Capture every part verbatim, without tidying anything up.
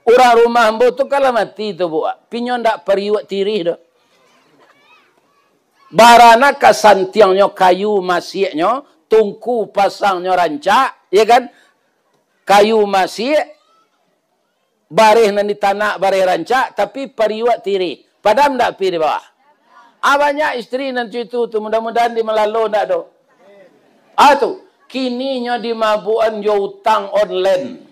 Urang rumah ambo tu kan lah mati tu, Bu. Pinyo ndak pariuak tirih doh. Barana ka santiangnyo kayu masiaknyo, tungku pasangnyo rancak, ya kan? Kayu masiak, bareh nan ditanak, bareh rancak, tapi pariuak tirih. Padam ndak api di bawah? Ah, banyak istri nan cuitu tu, mudah-mudahan di malalo ndak ado. Ah, tu, kini nyo dimabukan jo utang online.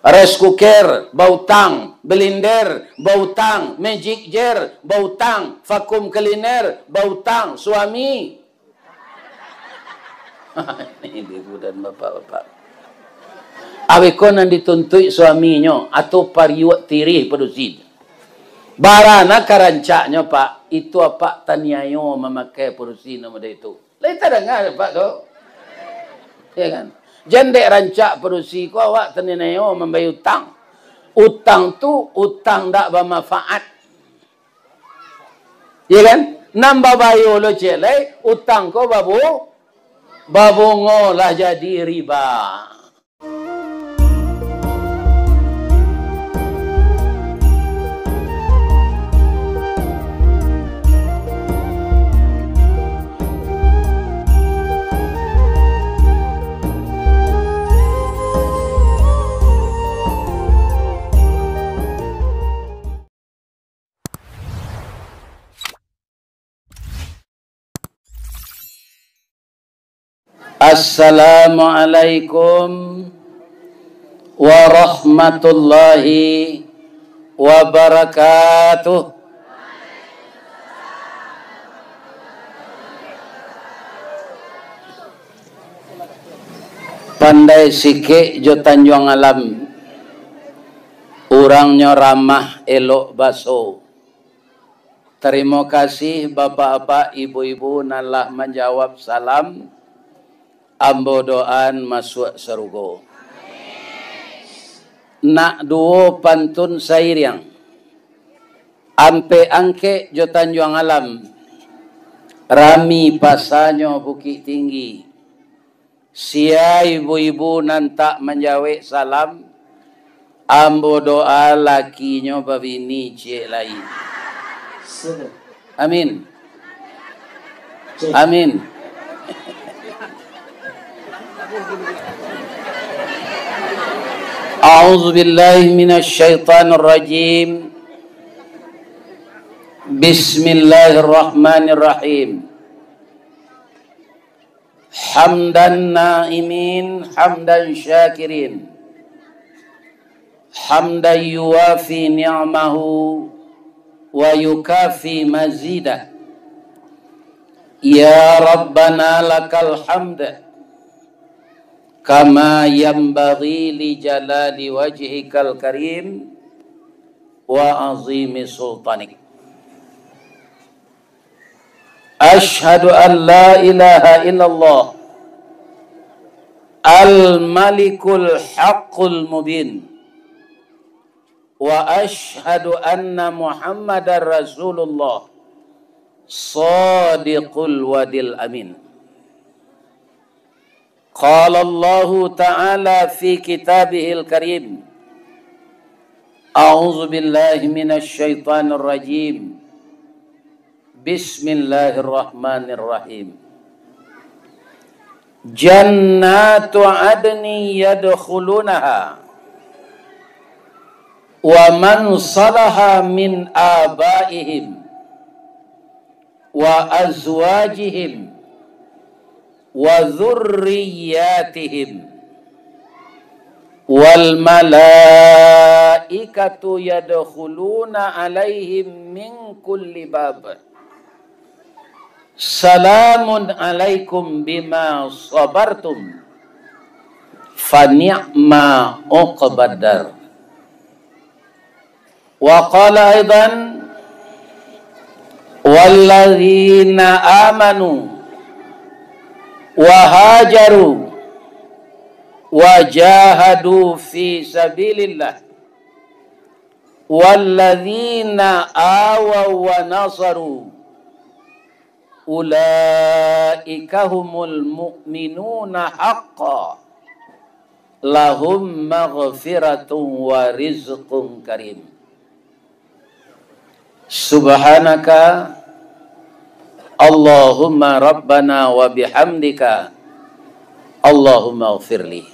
Rice cooker, bautang, blender, bautang, magic jar, bautang, vacuum cleaner, bautang, suami. Ini budak bapak-bapak. Abih ko nan dituntuik suaminyo, atau pariuak tirih padusi. Barana ka rancaknyo, Pak, itu apak taniayo mamakai padusi nan model itu. Lai tadanga, Pak, tu? Ya kan? Jan dek rancak padusi ko awak taniayo mambayia utang. Utang tu, utang ndak bamanfaat. Ya kan? Nan babayo lo ciek lai, utang ko babu-, babungo lah jadi riba. Assalamualaikum warahmatullahi wabarakatuh. Pandai Sikek jo Tanjuang Alam, urangnyo ramah, elok baso. Tarimo kasih bapak-bapak, ibu-ibu nan lah manjawab salam, ambo doaan masuak sarugo. Nak duo pantun sairiang. Ampek Angkek jo Tanjuang Alam, rami pasanyo Bukik Tinggi. Sia ibu-ibu nan tak manjawek salam, ambo doa lakinyo babini ciek lai. Amin. Amin. A'udzubillahi minasyaitonirrajim. Bismillahirrahmanirrahim. Hamdan na'imin, hamdan syakirin, hamdan yuwafi ni'amahu wa yukafi mazidah. Ya Rabbana lakal hamd, kama yanbaghi li jalali wajhikal karim wa azimi sultanik. Asyhadu an la ilaha illallah, al-malikul haqqul mubin, wa asyhadu anna Muhammadar Rasulullah, shadiqul wadil amin. Qala Allahu ta'ala fi kitabihil karim. A'udzu billahi minasy syaithanir rajim. Bismillahirrahmanirrahim. Jannatu adnin yadkhulunaha wa man salaha min abaihim wa azwajihim wa dzurriyyatihim, wal malaikatu yadkhuluna alaihim min kulli bab. Salamun alaikum bima sabartum, fa ni'ma uqbad dar. Wa qala aidan, walladzina amanu wa hajaru wa jahadu fi sabilillah, walladzina awaw wa nasaru, ulaika humul mu'minuna haqqan. lahum maghfiratun wa rizqun karim. Subhanaka Allahumma Rabbana wa bihamdika, Allahumma ghfirli.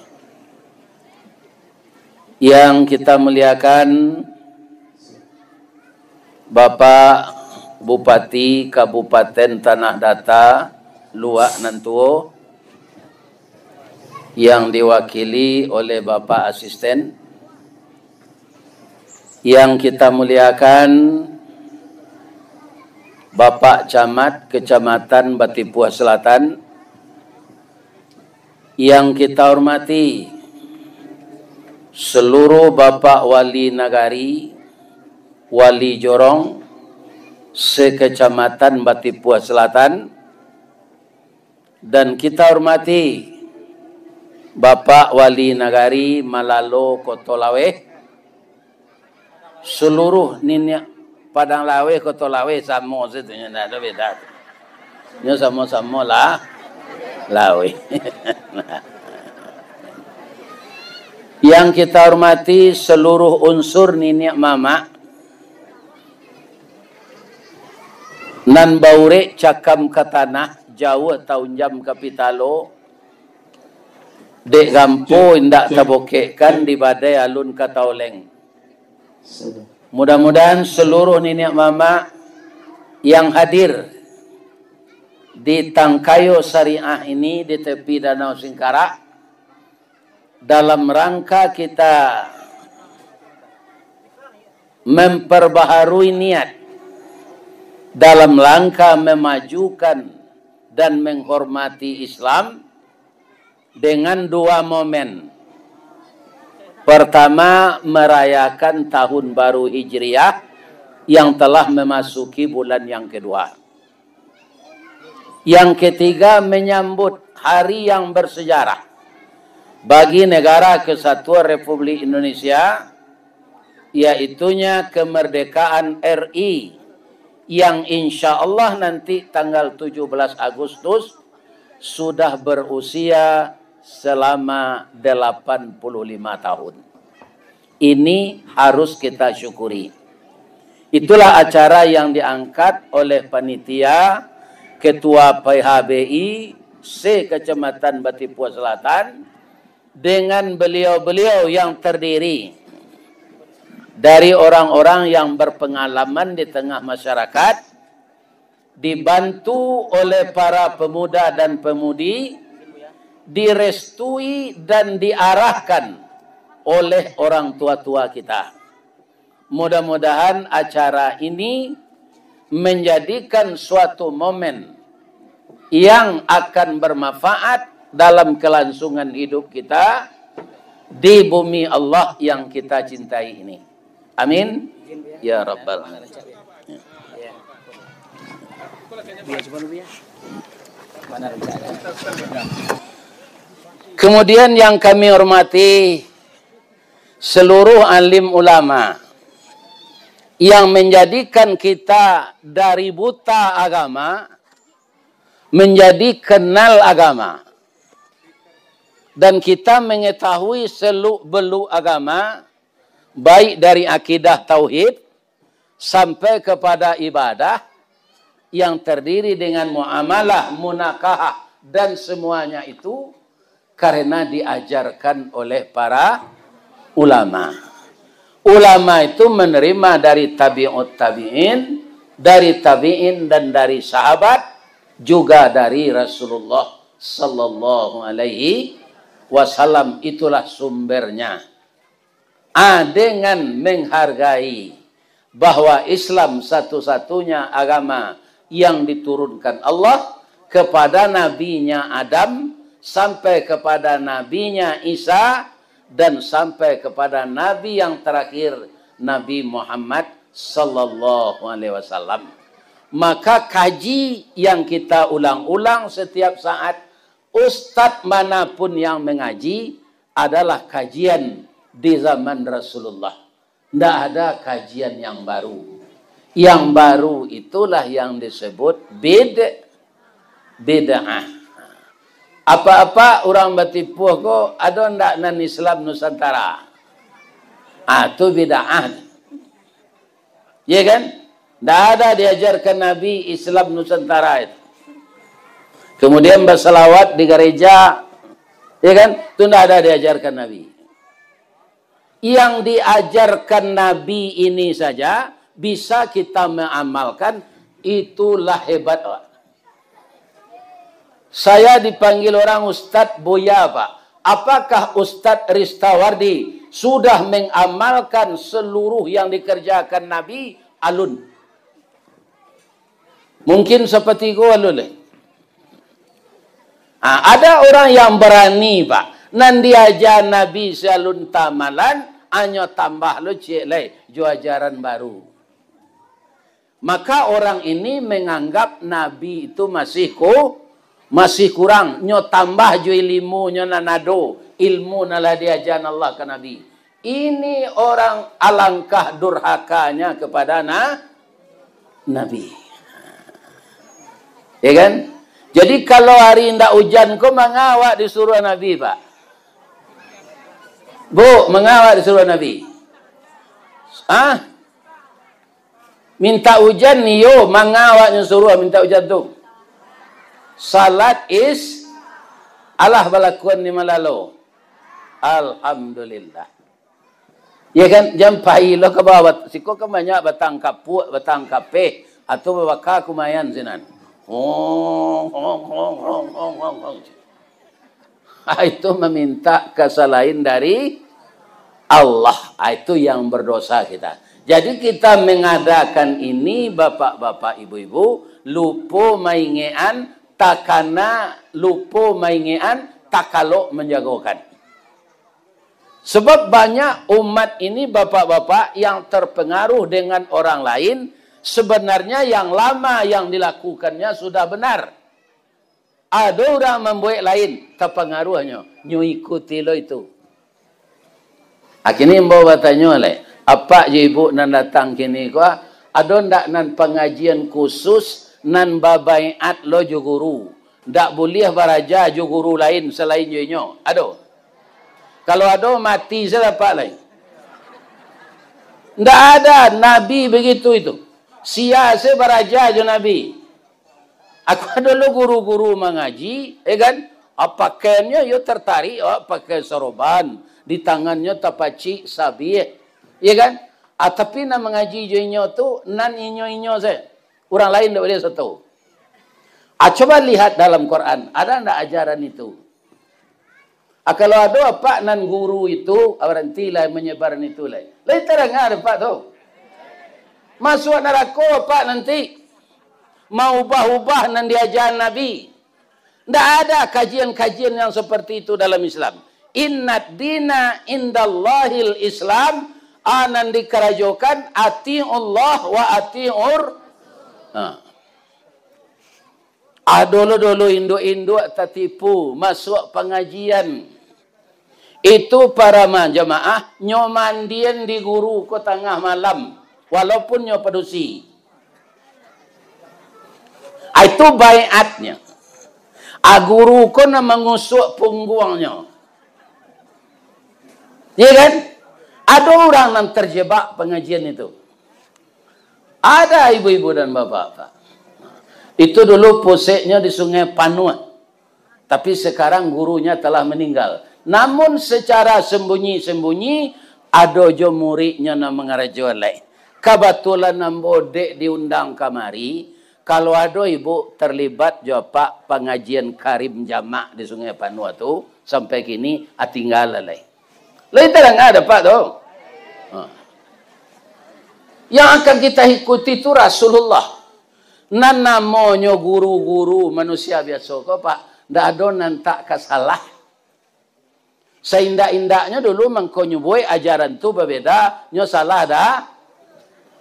Yang kita muliakan Bapak Bupati Kabupaten Tanah Data, Luak nan tuo, yang diwakili oleh Bapak Asisten, yang kita muliakan Bapak Camat Kecamatan Batipuah Selatan, yang kita hormati seluruh Bapak Wali Nagari, Wali Jorong, se-Kecamatan Batipuah Selatan, dan kita hormati Bapak Wali Nagari Malalo Koto Laweh, seluruh niniak Padang Laweh, Koto Laweh samo situ, nyo ndak ado beda. Nyo samo-samo lah, Laweh. Yang kita hormati seluruh unsur niniak mamak nan baurek cakam ka tanah, jauah taunjam ka pitalo, dek gampo indak tabokekkan di badai alun ka taoleng. Mudah-mudahan seluruh niniak mamak yang hadir di Tangkayo Syariah ini di tepi Danau Singkarak, dalam rangka kita memperbaharui niat dalam langkah memajukan dan menghormati Islam dengan dua momen. Pertama, merayakan tahun baru Hijriah yang telah memasuki bulan yang kedua. Yang ketiga, menyambut hari yang bersejarah bagi Negara Kesatuan Republik Indonesia, yaitunya kemerdekaan R I, yang insya Allah nanti tanggal tujuh belas Agustus sudah berusia selama delapan puluh lima tahun. Ini harus kita syukuri. Itulah acara yang diangkat oleh panitia, Ketua P H B I se-Kecamatan Batipuah Selatan, dengan beliau-beliau yang terdiri dari orang-orang yang berpengalaman di tengah masyarakat, dibantu oleh para pemuda dan pemudi, direstui dan diarahkan oleh orang tua-tua kita. Mudah-mudahan acara ini menjadikan suatu momen yang akan bermanfaat dalam kelangsungan hidup kita di bumi Allah yang kita cintai ini. Amin. Ya Rabbal Alamin. Kemudian yang kami hormati seluruh alim ulama yang menjadikan kita dari buta agama menjadi kenal agama. Dan kita mengetahui seluk-beluk agama, baik dari akidah tauhid sampai kepada ibadah yang terdiri dengan muamalah, munakahah, dan semuanya itu karena diajarkan oleh para ulama. Ulama itu menerima dari tabi'ut tabi'in, dari tabi'in dan dari sahabat, juga dari Rasulullah sallallahu alaihi wasallam. Itulah sumbernya. A, dengan menghargai bahwa Islam satu-satunya agama yang diturunkan Allah kepada nabinya Adam sampai kepada nabinya Isa dan sampai kepada nabi yang terakhir, Nabi Muhammad sallallahu alaihi wasallam. Maka kaji yang kita ulang-ulang setiap saat, ustadz manapun yang mengaji, adalah kajian di zaman Rasulullah. Ndak ada kajian yang baru. Yang baru itulah yang disebut bid-, bid'ah. Apak-apak urang Batipuah ko, ado ndak nan Islam Nusantara? Ah, tu bid'ah. Ya kan? Ndak ada diajarkan Nabi Islam Nusantara itu. Kemudian basalawat di gereja, ya kan? Itu ndak ada diajarkan Nabi. Yang diajarkan Nabi ini saja bisa kita mengamalkan, itulah hebat, Pak. Saya dipanggil orang Ustadz Buya, Pak. Apakah Ustadz Ristawardi sudah mengamalkan seluruh yang dikerjakan Nabi? Alun. Mungkin seperti ko alun leh. Ah, ada orang yang berani, Pak. Nan diaja Nabi salun tamalan, hanyo tambah lo ciek lai jo ajaran baru. Maka orang ini menganggap Nabi itu masih ku-, masih kurang. Nyo tambah jo ilmu nyo nan ado, ilmu nan lah diajan Allah ka Nabi. Ini orang alangkah durhakanya kepada na-, Nabi. Ya kan? Jadi kalau hari indak ujan ko, manga awak disuruah Nabi, Pak? Bu, manga awak disuruah Nabi? Ah? Minta ujan, iyo, manga awak nyo suruah minta ujan tu? Salat is-, alah balakuan di malalo. Alhamdulillah. Ya kan, jan pai lo ka bawah, siko kan banyak batang kapuak, batang kapeh, atau babaka kumayan sinan. Hong, hong, hong. Ah, itu meminta ka salain dari Allah. Ah, itu yang berdosa kita. Jadi kita mengadakan ini, bapak-bapak, ibu-ibu, lupo maingekan, takana, lupo maingekan, takalok menjagokan. Sebab banyak umat ini, bapak-bapak, yang terpengaruh dengan orang lain, sebenarnya yang lama yang dilakukannya sudah benar. Ado urang mambuek lain, tapangaruahnyo, nyo ikuti lo itu. Kini ambo batanyo lai, apak jo ibuk nan datang kini ko, ado ndak nan pangajian khusus nan babaiat lo jo guru? Ndak buliah baraja jo guru lain salain jo inyo? Ado? Kalau ado, mati se apak lai. Ndak ada, Nabi begitu itu. Sia se baraja jo Nabi? Aku ado lo guru-guru mangaji, ya kan? Ah, pakaiannyo yo tertarik, ah, pakai soroban, di tangannyo tapacik sabih, ya kan? Ah, tapi nan mangaji jo inyo tu, nan inyo-inyo se. Urang lain ndak buliah sato. Ah, coba lihat dalam Quran, ada ndak ajaran itu? Ah, kalau ado apak nan guru itu, ah, barantilah manyebaran itu lai. Lai tadanga dek apak tu. Masuak narako apak nanti. Maubah-ubah nan diaja Nabi. Ndak ada kajian-kajian yang seperti itu dalam Islam. Innad dina indallahil Islam, ah, nan dikarajokan, atiullah wa atiur. Ha. Ado lo dulu induak-induak tatipu masuak pangajian. Itu para ma-, jamaah, nyo mandian di guru ko tangah malam, walaupun nyo padusi. Ah, itu baiatnyo. Ah, guru ko nan mangusuak pungguangnyo. Iya kan? Ado urang nan terjebak pangajian itu. Ada ibu-ibu dan bapak-bapak. Itu dulu puseknyo di Sungai Panuah. Tapi sekarang gurunya telah meninggal. Namun secara sembunyi-sembunyi, ado jo muridnyo nan mangarajo lai. Kabatulan ambo dek diundang kamari, kalau ado ibu terlibat jo apak pangajian karim jamak di Sungai Panuah tu, sampai kini, ah, tinggal lai. Lai tadanga dek apak tu. Ha. Yang akan kita ikuti tu Rasulullah. Nan namonyo guru-guru manusia biaso ko, Pak, ndak ado nan tak ka salah. Saindak-indaknyo dulu mangko nyo buek ajaran tu babeda, nyo salah da-,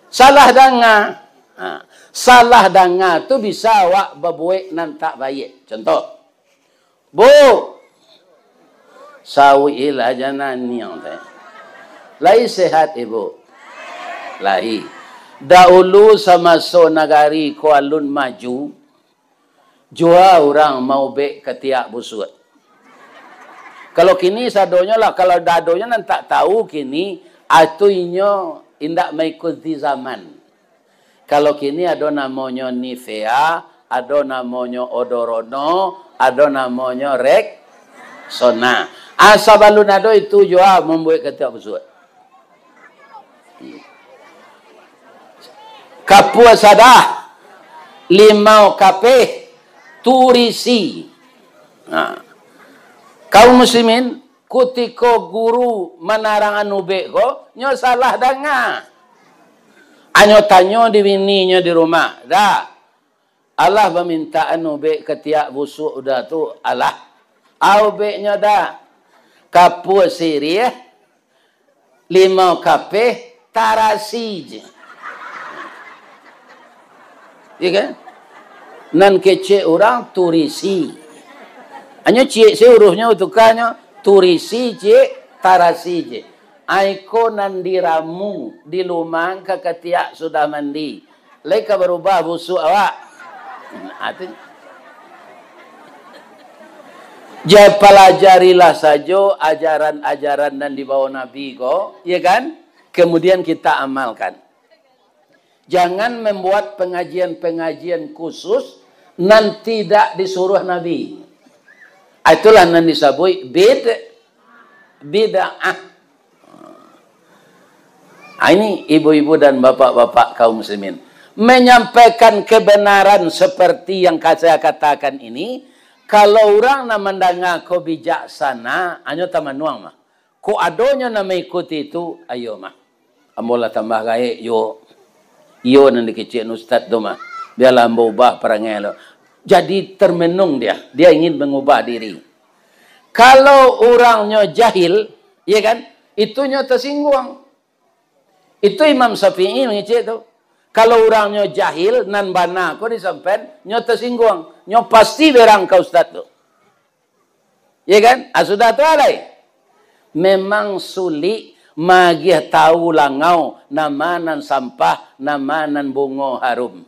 salah danga. Ha. Salah danga tu bisa awak babuek nan tak baiak. Contoh, Bu, sauiklah jananiang teh. Lai sehat, Ibu? Lai. Dahulu samaso nagari ko alun maju, Jua urang maubek katiak busuak. Kalau kini sadonyo lah, kalau dadonyo nan tak tahu kini, atu inyo indak maikuti zaman. Kalau kini ado namonyo Nivea, ado namonyo Odorono, ado namonyo Rexona. Ah, sabalun ado itu jua mambuek katiak busuak. Kapua sadah, limau kapeh, turisi. Nah, kaum muslimin, kutiko guru manarangan ubek ko, nyo salah danga. Anyo tanyo di bininyo di rumah, "Da, alah bamintaan ubek katiak busuak uda tu, alah?" "A ubeknyo, Da?" "Kapua siriah, limau kapeh, tarasi je." Iya kan? Nan kecek urang, turisi. Anyo ciek se uruhnyo, tukanyo, turisi ciek, tarasi je. Ai ko nan diramu, dilumang ka katiak sudah mandi. Lai ka barubah busuak awak. Ati. Ja, palajarilah sajo ajaran-ajaran nan dibawa Nabi ko, ya kan? Kemudian kita amalkan. Jangan membuat pengajian-pengajian khusus nan tidak disuruh Nabi. Itulah nan disabuik bid-, bid'ah. Ah, ini ibu-ibu dan bapak-bapak kaum muslimin. Menyampaikan kebenaran seperti yang ka-, saya katakan ini, kalau urang nan mandanga ko bijaksana, anyo tamanuang mah. Kok adonyo nan maikuti tu, ayo mah. Ambo lah tambah gaek juo. Iyo nan dikecek ustaz tu mah. Bialah ambo ubah parangai lo. Jadi termenung dia. Dia ingin mengubah diri. Kalau urangnyo jahil, ya kan? Itu nyo tersinggung. Itu Imam Syafi'i mangecek tu. Kalau urangnyo jahil, nan bana ko disampaian, nyo tersinggung. Nyo pasti berang ka ustaz tu. Ya kan? Ah, sudah tu alai. Memang sulik magiah tahu langau, nama nan sampah, nama nan bungo harum.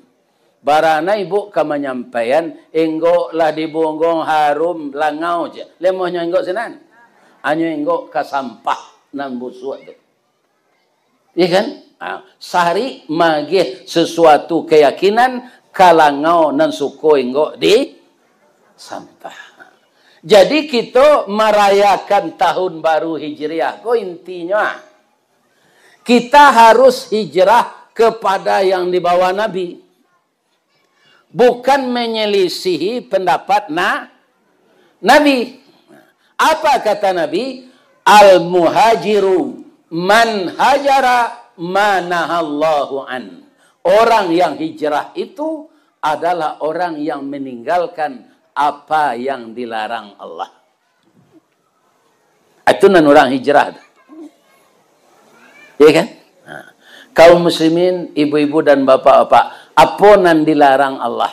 Barana ibuk ka manyampaian, enggok lah di bungo harum langau je. Lemohnyo enggok sinan. Anyo enggok ka sampah nan busuak tu. Ya kan? Ha, sahari magiah sesuatu keyakinan, ka langau nan suko enggok di sampah. Jadi, kito marayakan tahun baru Hijriah ko intinyo, ah, kita harus hijrah kepada yang dibawa Nabi. Bukan menyelisihi pendapat na-, Nabi. Apa kata Nabi? "Al-muhajiru man hajara ma nahallahu an." Orang yang hijrah itu adalah orang yang meninggalkan apa yang dilarang Allah. Itu nan urang hijrah tu. Ya kan? Ha. Kaum muslimin, ibu-ibu dan bapak-bapak, apo nan dilarang Allah?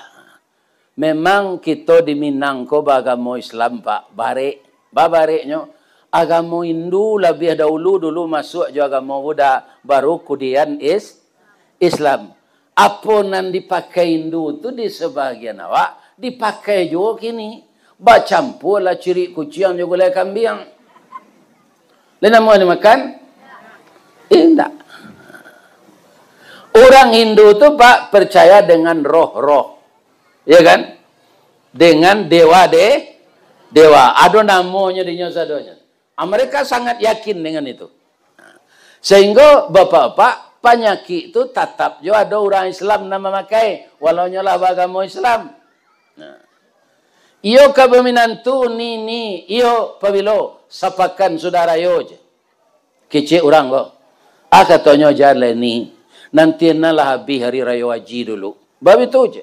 Memang kito di Minang ko baagamo Islam, Pak. Barek. Babareknyo, agamo Hindu labiah dahulu dulu masuak jo agamo Buddha, baru kudian Is-, Islam. Apo nan dipakai Hindu tu di sabagian awak, dipakai juo kini. Bacampua lah cirik kuciang jo gulai kambiang. Lai namuah dimakan? Indak. Urang Hindu tu, Pak, percaya dengan roh-roh. Ya kan? Dengan dewa de-, dewa. Ado namonyo dinyo sadonyo. Ah, mereka sangat yakin dengan itu. Sehingga bapak-bapak, panyakik tu tatap jo ado urang Islam nan mamakai, walau nyo lah baagamo Islam. Nah. Iyo ka baminantu, Ni, Ni, iyo pabilo, sapakan sudah rayo je. Kecek urang ko. Ah, katonyo, jan lai, Ni. Nanti nan lah abih hari rayo haji dulu. Babitu je.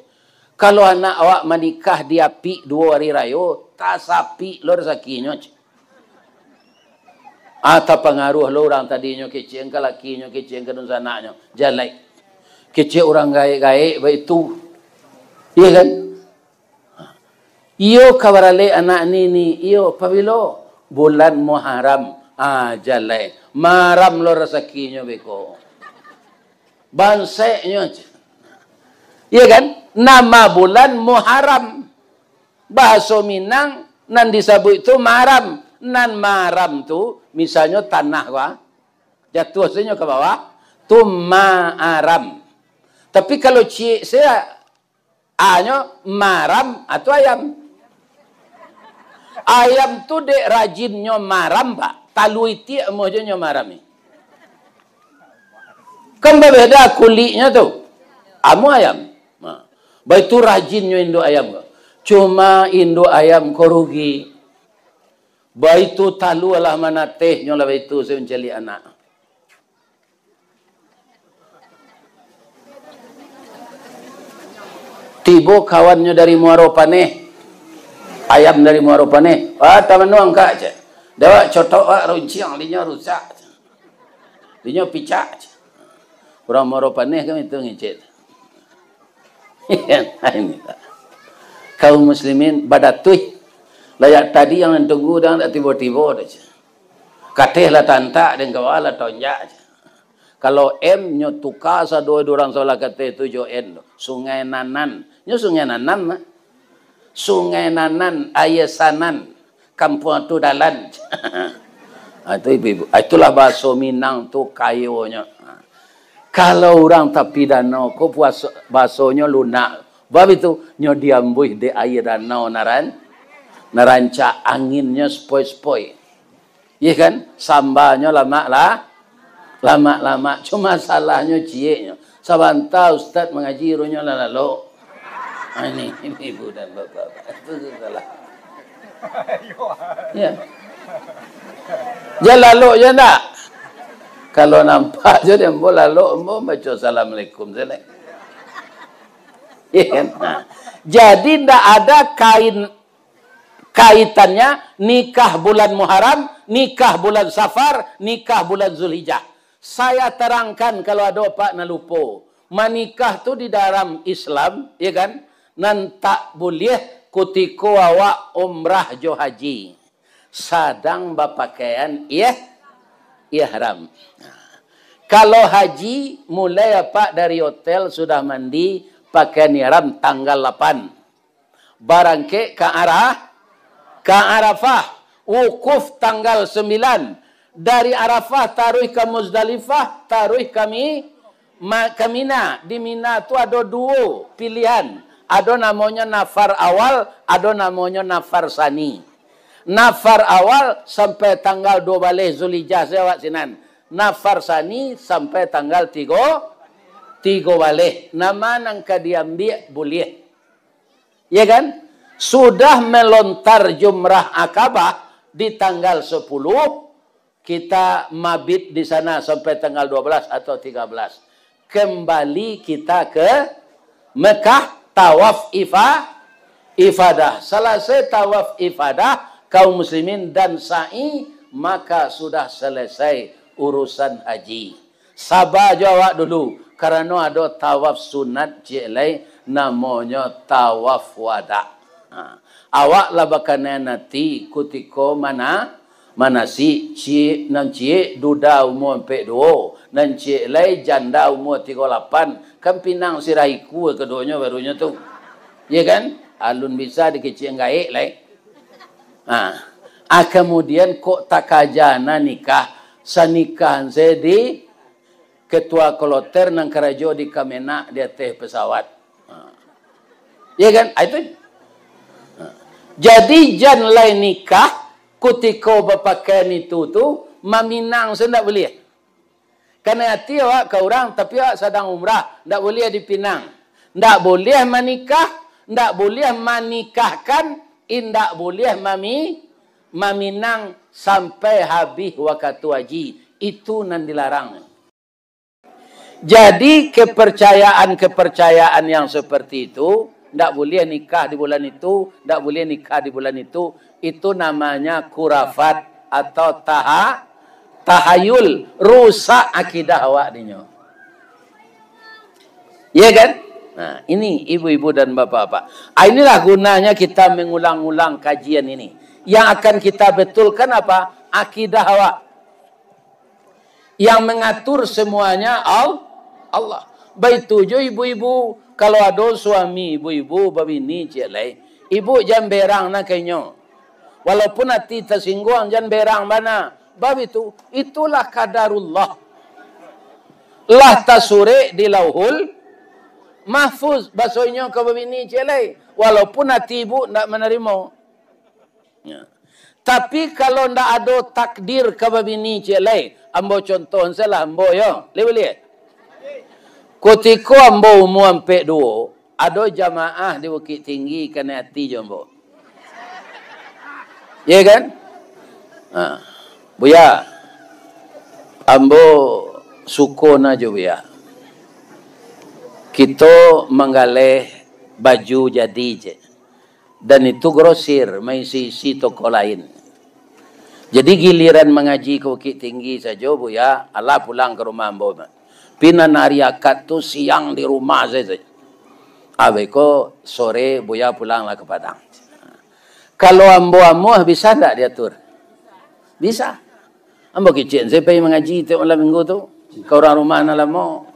Kalau anak awak manikah di apik duo hari rayo, tasapik lo rasakinyo je. Ah, tapangaruah lo urang tadinyo kecek ka lakinyo, kecek ka dunsanaknyo. Jalai. Kecek urang gaek-gaek baitu. Iya kan? Iyo ka baralek anak Ni, Ni, iyo pabilo? Bulan Muharram. Ah, jalai. Maram lo rasakinyo beko. Banseknyo. Iya kan? Nama bulan Muharram. Bahaso Minang nan disabuik tu maram. Nan maram tu, misalnyo tanah ko, ah, jatuah sajo ka bawah, tu maaram. Tapi kalau ciek se, a-nyo maram, ah, tu ayam. Ayam tu dek rajinnyo maram, Pak. Talua itiak amuah jo nyo maram ni. Kan babeda kuliknyo tu. Amuah ayam. Nah, baitu rajinnyo induak ayam ko. Cuma induak ayam ko rugi. Baitu talua lah manatehnyo lah baitu se mancaliak anak. Tibo kawannyo dari Muaro Paneh. Ayam dari Muaro Paneh. "Ah, tamanuang, Kak," cek. "Dawak cotok, wak, runciang, linyo rusak. Linyo picak," cek. Urang Muaro Paneh kan itu ngecek. Ini, Pak. Kaum muslimin badatuih. Layak tadi yang tunggu dah tak tibo-tibo dah, cek. Kateh lah tantak, deng kawa lah tonjak, cek. Kalau M nyo tuka sado dek urang sabalah kateh tu jo N tu. Sungai Nanan. Nyo Sungai Nanan mah. Sungai Nanan, Aia Sanan, Kampuang tu Dalan. Ah, itu ibu-ibu. Ah, itulah bahaso Minang tu kayonyo. Ah. Kalau urang tapi danau ko puaso, bahasonyo lunak. Bab itu, nyo diambuih dek aia danau naran-, narancak, anginnyo sepoi-sepoi. Iya kan? Sambanyo lamak lah, lamak-lamak. Cuma salahnyo cieknyo. Sabanta ustaz mangaji, urungnyo lah lalok. Ah, ini, ini ibu dan bapak-bapak. Itu salah. Ya. Jan lalok je ndak? Kalau nampak je dek ambo lalok, ambo baco assalamualaikum sajo. Iya kan? Nah. Jadi ndak ada kain kaitannya nikah bulan Muharram, nikah bulan Safar, nikah bulan Zulhijjah. Saya tarangkan kalau ado apak nan lupo. Manikah tu di dalam Islam, ya kan, nan tak buliah kutiko awak umrah jo haji, sadang bapakaian ih-, ihram. Kalau haji, mulai apak dari hotel sudah mandi, pakaian ihram tanggal lapan. Barangkek ka Arah-, ka Arafah. Wukuf tanggal sambilan. Dari Arafah taruih ka Muzdalifah, taruih ka Mi-, ma-, ka Mina. Di Mina tu ado duo pilihan. Ado namonyo nafar awal, ado namonyo nafar sani. Nafar awal sampai tanggal duo baleh Zulhijjah sajo awak sinan. Nafar sani sampai tanggal tigo, tigo baleh. Nan ma nan ka diambiak buliah. Ya kan? Sudah melontar Jumrah Akabah di tanggal sepuluh, kita mabit di sana sampai tanggal dua belas atau tiga belas. Kembali kita ke Mekah, tawaf ifa-, ifadah. Salasai tawaf ifadah, kaum muslimin dan sa'i, maka sudah selesai urusan haji. Saba jo awak dulu, karano ado tawaf sunat ciek lai, namonyo tawaf wada. Ha. Awak lah bakanai ati kutiko mana-, manasik, ciek, nan ciek duda umua ampek duo, nan ciek lai janda umua tigo lapan, kan pinang sirah ikua kaduonyo barunyo tu. Iya kan? Alun bisa dikecek gaek lai. Ha. Ah, kamudian kok takaja na nikah, sanikahan se di ketua kloter nan karajo di Kamenag di ateh pesawat. Ha. Iya kan? Ah, itu. Ha. Jadi, jan lai nikah kutiko bapakaian itu tu, maminang se ndak buliah. Kanai ati awak ka urang, tapi awak sadang umrah, ndak buliah dipinang. Ndak buliah manikah, ndak buliah manikahkan, indak buliah mami-, maminang sampai habih wakatu haji. Itu nan dilarang. Jadi, kepercayaan-kepercayaan yang seperti itu, ndak buliah nikah di bulan itu, ndak buliah nikah di bulan itu, itu namanya khurafat atau taha-, tahayul, rusak akidah awak dinyo. Iya kan? Nah, ini ibu-ibu dan bapak-bapak. Ah, inilah gunanya kita mengulang-ulang kajian ini. Yang akan kita betulkan apa? Akidah awak. Yang mengatur semuanya Al-, Allah. Baitu jo ibu-ibu, kalau ado suami ibu-ibu babini ciek lai, Ibu jan berang na ka inyo. Walaupun ati tasingguang, jan berang bana. Bab itu, itulah qadarullah. Lah tasurek di Lauhul Mahfuz, baso inyo ka babini ciek lai. Walaupun ati ibu ndak manarimo. Ya. Tapi kalau ndak ado takdir ka babini ciek lai, ambo contoh salah ambo yo. Lai buliah? Kutiko ambo umua ampek duo, ado jamaah di Bukik Tinggi kanai ati jo ambo. Ye kan? Ha. Buya, ambo suko na jo Buya. Kito manggaleh baju jadi je. Dan itu grosir, maisi-isi toko lain. Jadi giliran mangaji ka Bukik Tinggi sajo, Buya, alah pulang ka rumah ambo. Pi nan ari Akad tu siang di rumah sajo. Abih ko sore Buya pulanglah ka Padang. Kalau ambo amuah, bisa ndak diatur? Bisa. Ambo kecek se pai mangaji tiok malam minggu tu, ka urang rumah nan lamo.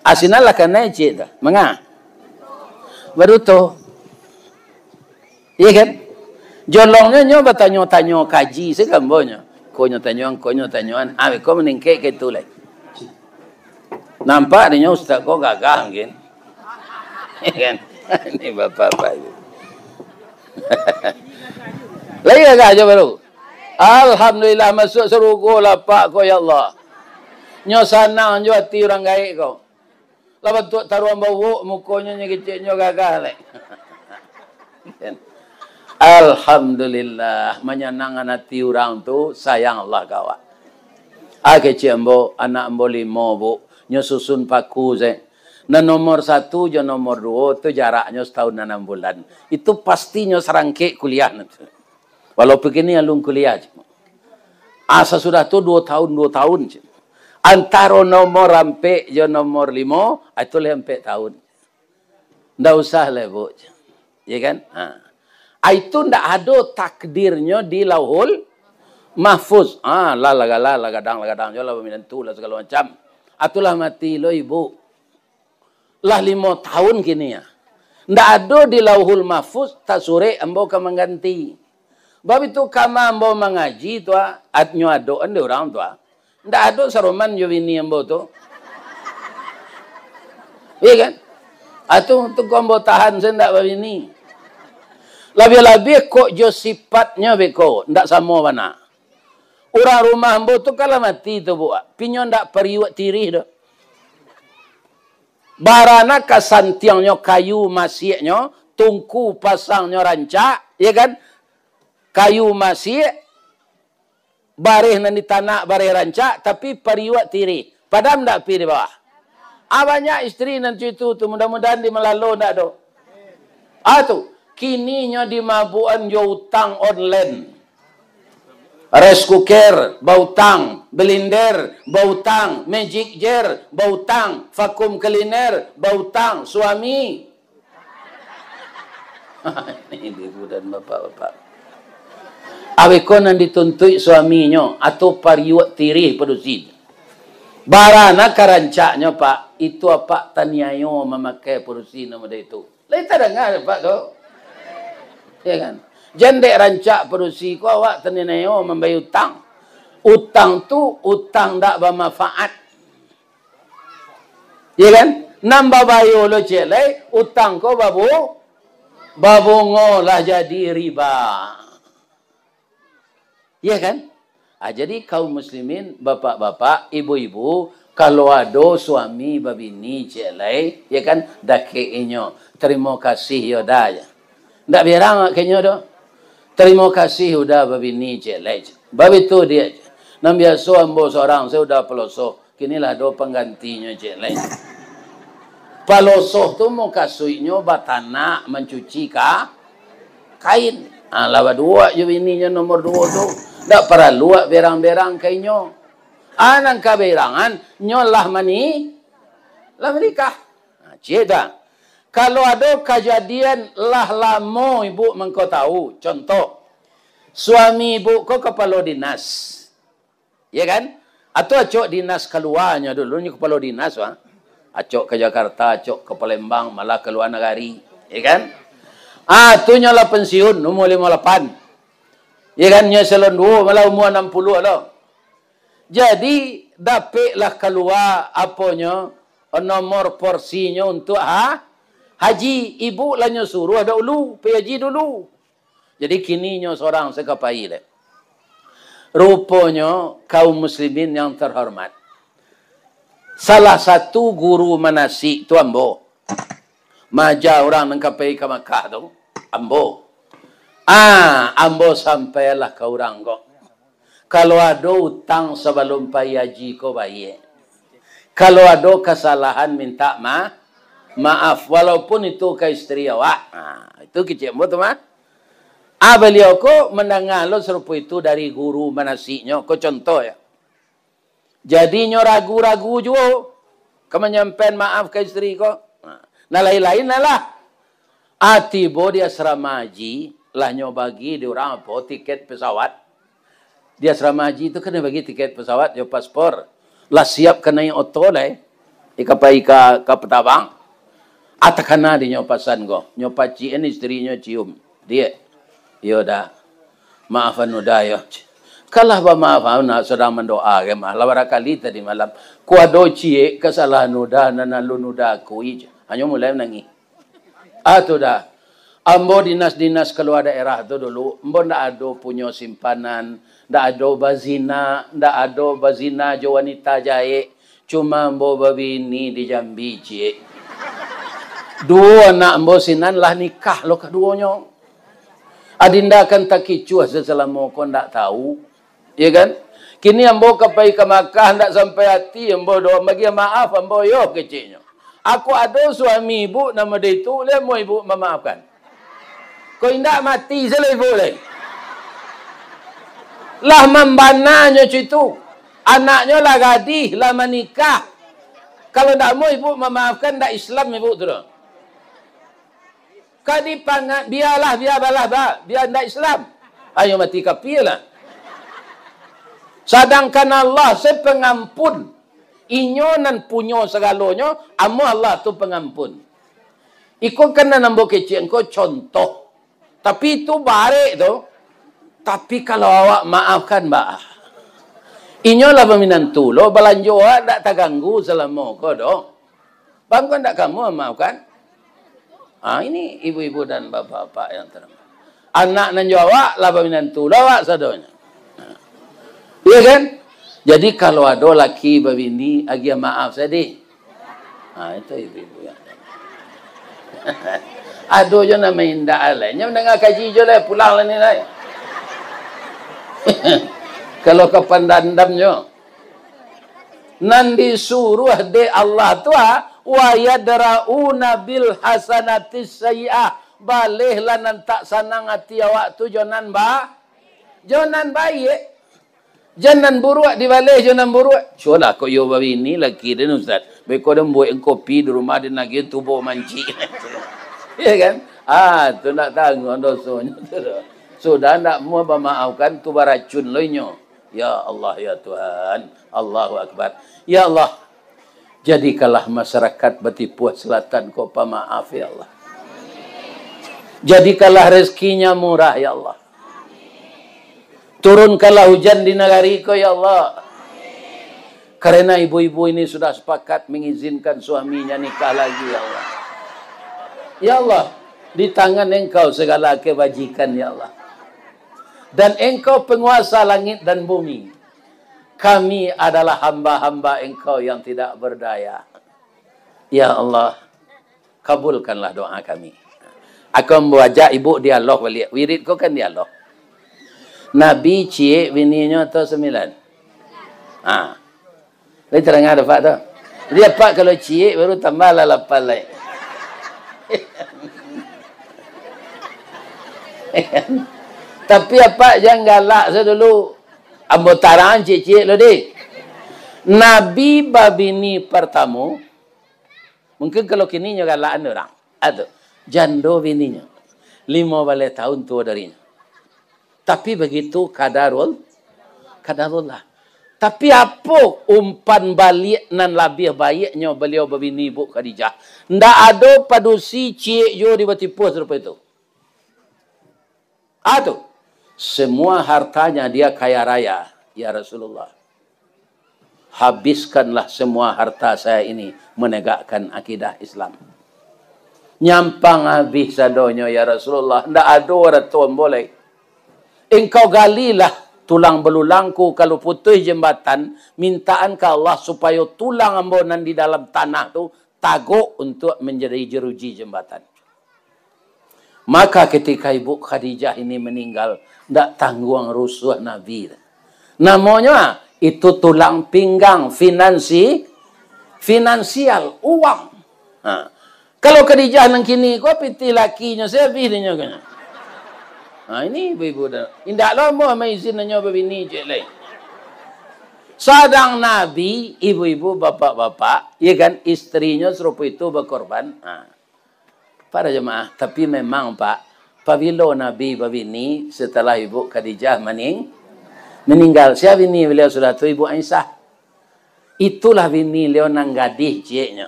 Asinan lah kanai ciek tu. Manga? Baduto. Iya kan? Jolongnyo nyo batanyo-tanyo kaji se ka ambo nyo. Ko nyo tanyoan, ko nyo tanyoan. Ah, ko maningkek ka itu lai. Nampak dinyo ustaz ko gagah mungkin. Iya kan? Ini bapak-bapak itu. Lai gagah jo baru. Alhamdulillah, masuak sarugo lah, Pak, ko, ya Allah. Nyo sanang jo ati urang gaek ko. Lah bantuak taruang bawok, mukonyo nyo keceknyo gagah lai. Alhamdulillah, manyanangkan ati urang tu, sayang Allah ka awak. Ah, kecek ambo, anak ambo limo, Bu. Nyo susun paku se. Nan nomor satu jo nomor duo tu jaraknyo satahun anam bulan. Itu pastinyo sarangkek kuliah nanti. Walaupun kini alun kuliah je. Ah, sasudah tu duo tahun, duo tahun je. Antaro nomor ampek jo nomor limo, ah, itu lah ampek tahun. Ndak usah lah, Bu. Ya kan? Ha. Ah, itu ndak ado takdirnyo di Lauhul Mahfuz. Ah, lah, lah, lah, lah gadang, lah gadang jo lah, baminantu lah, sagalo macam. Ah, tu lah mati lo ibu. Lah limo tahun kini ya. Ndak ado di Lauhul Mahfuz tasurek ambo ka mangganti. Bab itu kama ambo mangaji tu, ah, at-, nyo adokan dek urang tu, ah. Ndak ado saroman jo bini ambo tu. Iya kan? Ah, tu, tu ko ambo tahan se ndak babini. Labiah-labiah kok jo sifatnyo beko, ndak samo bana. Urang rumah ambo tu kan lah mati tu, Bu. Pinyo ndak pariuak tirih doh. Barana ka santiangnyo kayu masiaknyo, tungku pasangnyo rancak, ya kan? Kayu masiak, bareh nan ditanak bareh rancak, tapi pariuak tirih. Padam ndak api di bawah? Ah, banyak istri nan cuitu tu, mudah-mudahan di malalo ndak ado. Ah, tu, kini nyo dimabukan jo utang online. Rice cooker, bautang, blender, bautang, magic jar, bautang, vacuum cleaner, bautang, suami. Ini ibu dan bapak-bapak. Aweh ko nan dituntuik suaminyo, atau pariuak tirih padusi. Barana ka rancaknyo, Pak, itu apak taniayo mamakai padusi nan model itu. Lai tadanga, Pak, tu? Ya kan? Jan dek rancak padusi ko awak taniayo mambayia utang. Utang tu, utang ndak bamanfaat. Ya kan? Nan babayo lo ciek lai, utang ko babu-, babungo lah jadi riba. Ya kan? Ah, jadi kaum muslimin, bapak-bapak, ibu-ibu, kalau ado suami babini ciek lai, ya kan, dakek inyo, tarimo kasih yo dah, ya. Ndak berang awak ka inyo doh. Tarimo kasih udah babini ciek lai. Babitu diak. Nan biaso ambo sorang, sayo udah palosoh. Kini lah ado panggantinyo ciek lai. Palosoh tu mukasuiknyo batanak, mancuci ka-, kain. Ah, lah baduo jo bininyo nomor duo tu. Ndak paralu awak berang-berang ka inyo. Ah, nan kaberangan, nyo lah mani-, lah manikah. Nah, ciek tu. Kalau ado kajadian lah lamo ibu mangko tahu, contoh, suami ibu ko kapalo dinas. Ya kan? Atau acok dinas kaluanyo dulu, nyo kapalo dinas, wah. Acok ka Jakarta, acok ka Palembang, malah ka lua nagari. Ya kan? Ah, tu nyo lah pensiun, umur limo lapan. Ya kan, nyo salon duo, malah umur anam puluah lo. Jadi, dapeklah kalua, aponyo, nomor porsinyo untuk ha-, haji. Ibu lah nyo suruah dahulu, pai haji dulu. Jadi, kini nyo sorang sakapai deh. Ruponyo, kaum muslimin yang terhormat, salah satu guru manasik tu ambo. Maaja urang nan ka pai ka Makkah tu, ambo. Ah, ambo sampailah ka urang ko. Kalau ado utang sabalum pai haji ko bayie. Kalau ado kasalahan minta ma-, maaf, walaupun itu ka isteri awak. Ah, itu kecek ambo tu mah. Ah, baliau ko mandanga lo sarupo itu dari guru manasiknyo. Ko contoh yo. Jadi nyo ragu-ragu juo ka manyampaian maaf ka isteri ko. Nah, nan lain-lain lah. Ah, tibo di asrama haji, lah nyo bagi di urang apo, tiket pesawat. Di asrama haji tu kan bagi tiket pesawat, jo paspor. Lah siap ka naiak oto lai. Ika pai ka, ka Patabang. Ah, takana di nyo pasan ko. Nyo pacikan, isteri nyo cium. Diak. Iyo dah. Maaf anu dah yo. Kalah bamaaf anu, sadang mandoa ka mah. Lah barakali tadi malam. Ko ado ciek kasalahan udah, nan alun udah akui. Hanyo mulai manangih. Ah, tu dah. Ambo dinas-dinas kalua daerah tu dulu, ambo ndak ado punyo simpanan, ndak ado bazina, ndak ado bazina jo wanita jahek, cuma ambo babini di Jambi ciek. Duo anak ambo sinan lah nikah lo kaduonyo. Adinda kan takicuah sasalamo ko ndak tau. Iyo kan? Kini ambo ka pai ka Makkah, ndak sampai ati ambo doh, bagian maaf ambo yo keceknyo. Ako ado suami ibu namo dek itu, lai amuah ibu mamaafkan? Ko indak mati se lo ibu lai. Lah mambana nyo co itu. Anaknyo lah gadih, lah manikah. Kalau ndak amuah ibu mamaafkan, ndak Islam ibu tu doh. Ka dipangat, bialah, bia balah ba, bia ndak Islam. Ayo mati kapia lah. Sadangkan Allah se pengampun. Inyo nan punyo sagalonyo, amuah Allah tu pengampun. Iko kan nan ambo kecek ko contoh. Tapi itu barek tu. Tapi kalau awak maafkan, bah. Inyo lah baminantu lo, balanjo awak ndak taganggu salamo ko doh. Bang, kok ndak kamu maafkan? Ah, ini ibu-ibu dan bapak-bapak yang terhormat. Anak nan jo awak lah baminantu lah awak sadonyo. Iya kan? Jadi kalau ado laki babini, agiah maaf sadih. Ah, itu ibu-ibu yang ado jo namo indak alai. Nyo mandanga kaji jo lai, pulang lah ni lai. Kalau kapan dandam jo. Nan disuruah dek Allah tu, ah, "Wa yadra'una bil hasanatis sayyi'ah." Balehlah nan tak sanang ati awak tu jo nan ba-, jo nan baiak. Jan nan buruak dibaleh jo nan buruak. Sudah kok iyo babini laki den, Ustaz. Beko den buek kopi di rumah, den agiah tubo mancik. Iya kan? Ah, tu ndak tangguang dosonyo tu doh. Sudah ndak mau bamaafkan, tu baracun lo inyo. Ya Allah, ya Tuhan. Allahu Akbar. Ya Allah, jadikanlah masyarakat Batipuah Selatan ko pamaaf, ya Allah. Jadikanlah rezekinya murah, ya Allah. Turunkanlah hujan di nagari ko, ya Allah. Karena ibu-ibu ini sudah sepakat mengizinkan suaminya nikah lagi, ya Allah. Ya Allah, di tangan Engkau segala kebajikan, ya Allah. Dan Engkau penguasa langit dan bumi. Kami adalah hamba-hamba Engkau yang tidak berdaya. Ya Allah, kabulkanlah doa kami. Ako ambo ajak ibu dialog baliak. Wirid ko kan dialog. Nabi ciek bininyo atau sambilan? Ha. Lai tadanga dek Apak tu. Jadi Apak kalau ciek baru tambahlah lapan lai. Tapi Apak jan galak sajo dulu. Ambo tarang ciek-ciek lo deh. Nabi babini partamo, mungkin kalau kini nyo galakan urang. Ado, jando bininyo. Limo baleh tahun tuo darinyo. Tapi bagitu kadarul-, kadarullah. Tapi apo umpan baliak nan labiah baiaknyo baliau babini Ibu Khadijah? Ndak ado padusi ciek juo di Batipuah sarupo itu. Ah, tu. Semua hartanya dia kaya raya, ya Rasulullah. Habiskanlah semua harta saya ini menegakkan akidah Islam. Nyampang abih sadonyo, ya Rasulullah, ndak ado arato ambo lai. Engkau galilah tulang belulangku, kalau putuih jembatan, mintaan ka Allah supayo tulang ambo nan di dalam tanah tu tagok untuak manjadi jeruji jembatan. Maka ketika Ibu Khadijah ini meninggal, ndak tangguang rusuah Nabi. Namonyo, ah, itu tulang pinggang finansi-, finansial, uang. Ha. Kalau Khadijah nan kini ko, pitih lakinyo, sia abih dinyo kanyo. Ha, ini ibu-ibu dah. Indak lo ambo maizin inyo babini ciek lai. Sadang Nabi, ibu-ibu, bapak-bapak, ya kan, istrinyo sarupo itu bakorban. Ha. Para jemaah, tapi memang, Pak, pabilo Nabi babini setelah Ibu Khadijah maning-, meninggal. Sia bini beliau sudah tu? Ibu Aisyah. Itulah bini beliau nan gadih cieknyo.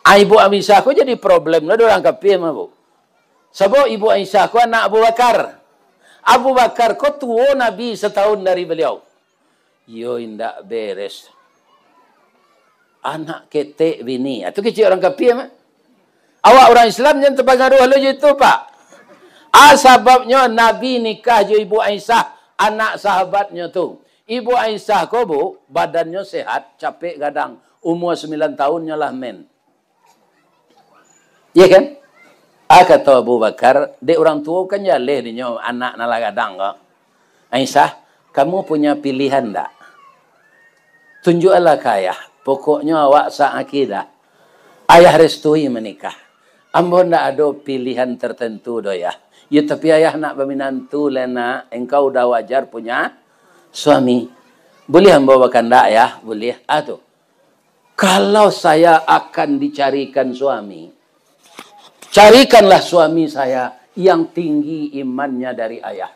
Ah, Ibu Aisyah ko jadi problem lah dek urang kapia mah, Bu. Sabab Ibu Aisyah ko anak Abu Bakar. Abu Bakar ko tuo Nabi satahun dari beliau. Iyo indak beres. Anak ketek bini. Ah, tu kecek urang kapia mah. Awak urang Islam jan tapangaruah lo jo itu, Pak. Ah, sababnyo Nabi nikah jo Ibu Aisyah, anak sahabatnyo tu. Ibu Aisyah ko, Bu, badannyo sehat, capek gadang. Umua sambilan tahunnyo lah men. Iya kan? Ah, kato Abu Bakar, dek urang tuo kan jaleh dinyo anak nan lah gadang ko. "Aisyah, kamu punya pilihan ndak? Tunjukkanlah ka ayah. Pokoknyo awak sa-akidah. Ayah restui manikah. Ambo ndak ado pilihan tertentu doh, Yah. Yo, tapi ayah nak baminantu lai, Nak. Engkau udah wajar punya suami." "Buliah ambo bakandak, Yah?" "Buliah." Ah, tu. "Kalau saya akan dicarikan suami, carikanlah suami saya yang tinggi imannya dari ayah."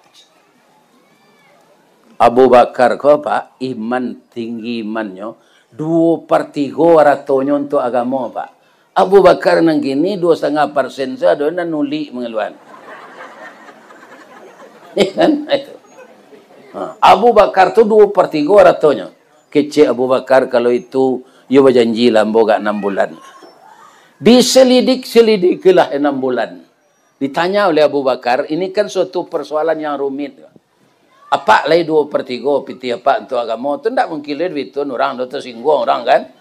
Abu Bakar ko, Pak, iman, tinggi imannyo, duo par tigo aratonyo untuak agamo, Pak. Abu Bakar nan kini duo satangah persen sajo ado nan ulik mangaluan. Iya kan? Itu. Ha, Abu Bakar tu duo par tigo aratonyo. Kecek Abu Bakar, "Kalau itu, yo bajanjilah ambo agak anam bulan." Diselidik-selidikilah anam bulan. Ditanya oleh Abu Bakar, ini kan suatu persoalan yang rumit. "Apak lai duo par tigo pitih apak untuak agamo, tu ndak mungkin lai duitun urang, tu tasingguang urang kan?"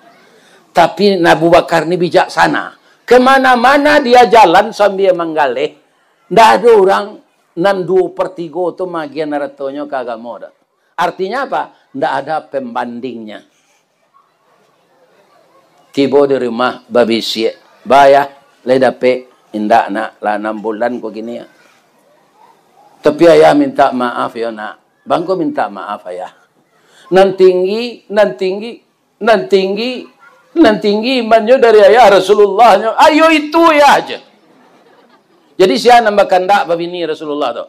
Tapi Abu Bakar ni bijaksana. Kemana-mana dia jalan sambia manggaleh, ndak ado urang nan duo par tigo tu maagiahan aratonyo ka agamo doh. Artinya apa? Ndak ada pembandingnya. Tibo di rumah, babisiak, "Bah, Yah, lai dapek?" "Indak, Nak, lah anam bulan ko kini." "Tapi ayah mintak maaf yo, Nak." "Baa ko mintak maaf, Ayah?" "Nan tinggi, nan tinggi, nan tinggi, nan tinggi imannyo dari ayah Rasulullah nyo." "Ayo itu, Yah," jar. Jadi sia nan bakandak babini Rasulullah tu?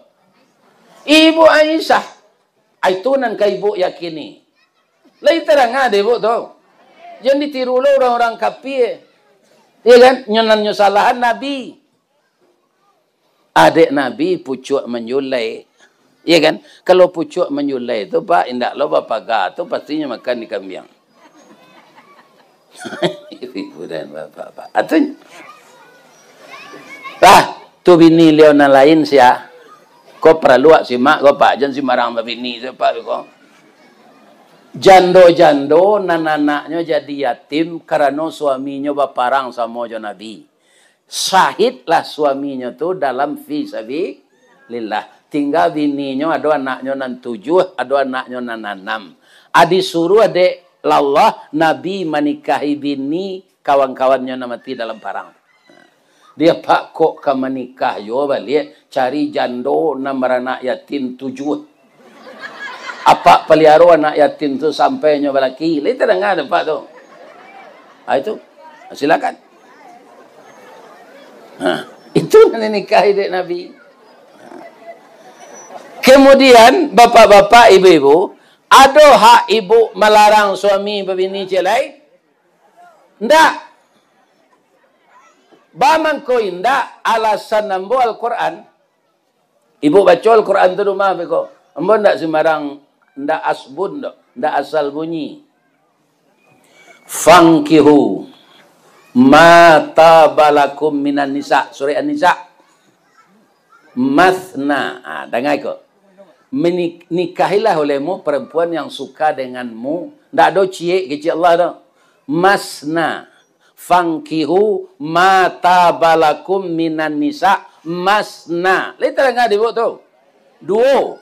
Ibu Aisyah. Itu nan ka ibu yakini. Lai tadanga dek ibu tu. Jan ditiru lo urang-urang kapia. Iya kan? Nyo nan nyo salahan Nabi. Adek Nabi pucuak manjulai. Iya kan? Kalau pucuak manjulai tu, Pak, indak lo bapaga tu, pastinyo makan di kambiang. Ibu dan bapak-bapak. Atunyo. Lah, tu bini liau nan lain sia. Ko paralu wak simak ko, Pak. Jan simbarang babini tu, Pak, ko. Jando-jando nan anaknyo jadi yatim karano suaminyo baparang samo jo Nabi. Syahidlah suaminyo tu dalam fi sabilillah. Tingga bininyo, ado anaknyo nan tujuah, ado anaknyo nan anam. A, disuruah dek Allah Nabi manikahi bini kawan-kawannyo nan mati dalam parang. Dia, "Pak, kok ka manikah juo baliak, cari jando nan baranak yatim tujuah. Apak paliaro anak yatim tu sampai nyo balaki." Lai tadanga dek Apak tu? Ha, itu. Silakan. Ha, itu nan dinikahi dek Nabi. Kemudian, bapak-bapak, ibu-ibu, ado hak ibu malarang suami babini ciek lai? Ndak. Baa mangko indak? Alasan ambo Al-Quran. Ibu baco Al-Quran tu rumah beko. Ambo ndak sembarang, ndak asbun doh, ndak asal bunyi. Fankihu ma tabalakum minan nisa, surah An-Nisa. Masna. Ah, danga iko. Menik-, nikahilah olehmu perempuan yang suka denganmu. Ndak ado ciek kecek Allah tu. Masna. Fankihu ma tabalakum minan nisa masna. Lai tadanga di buku tu? Duo.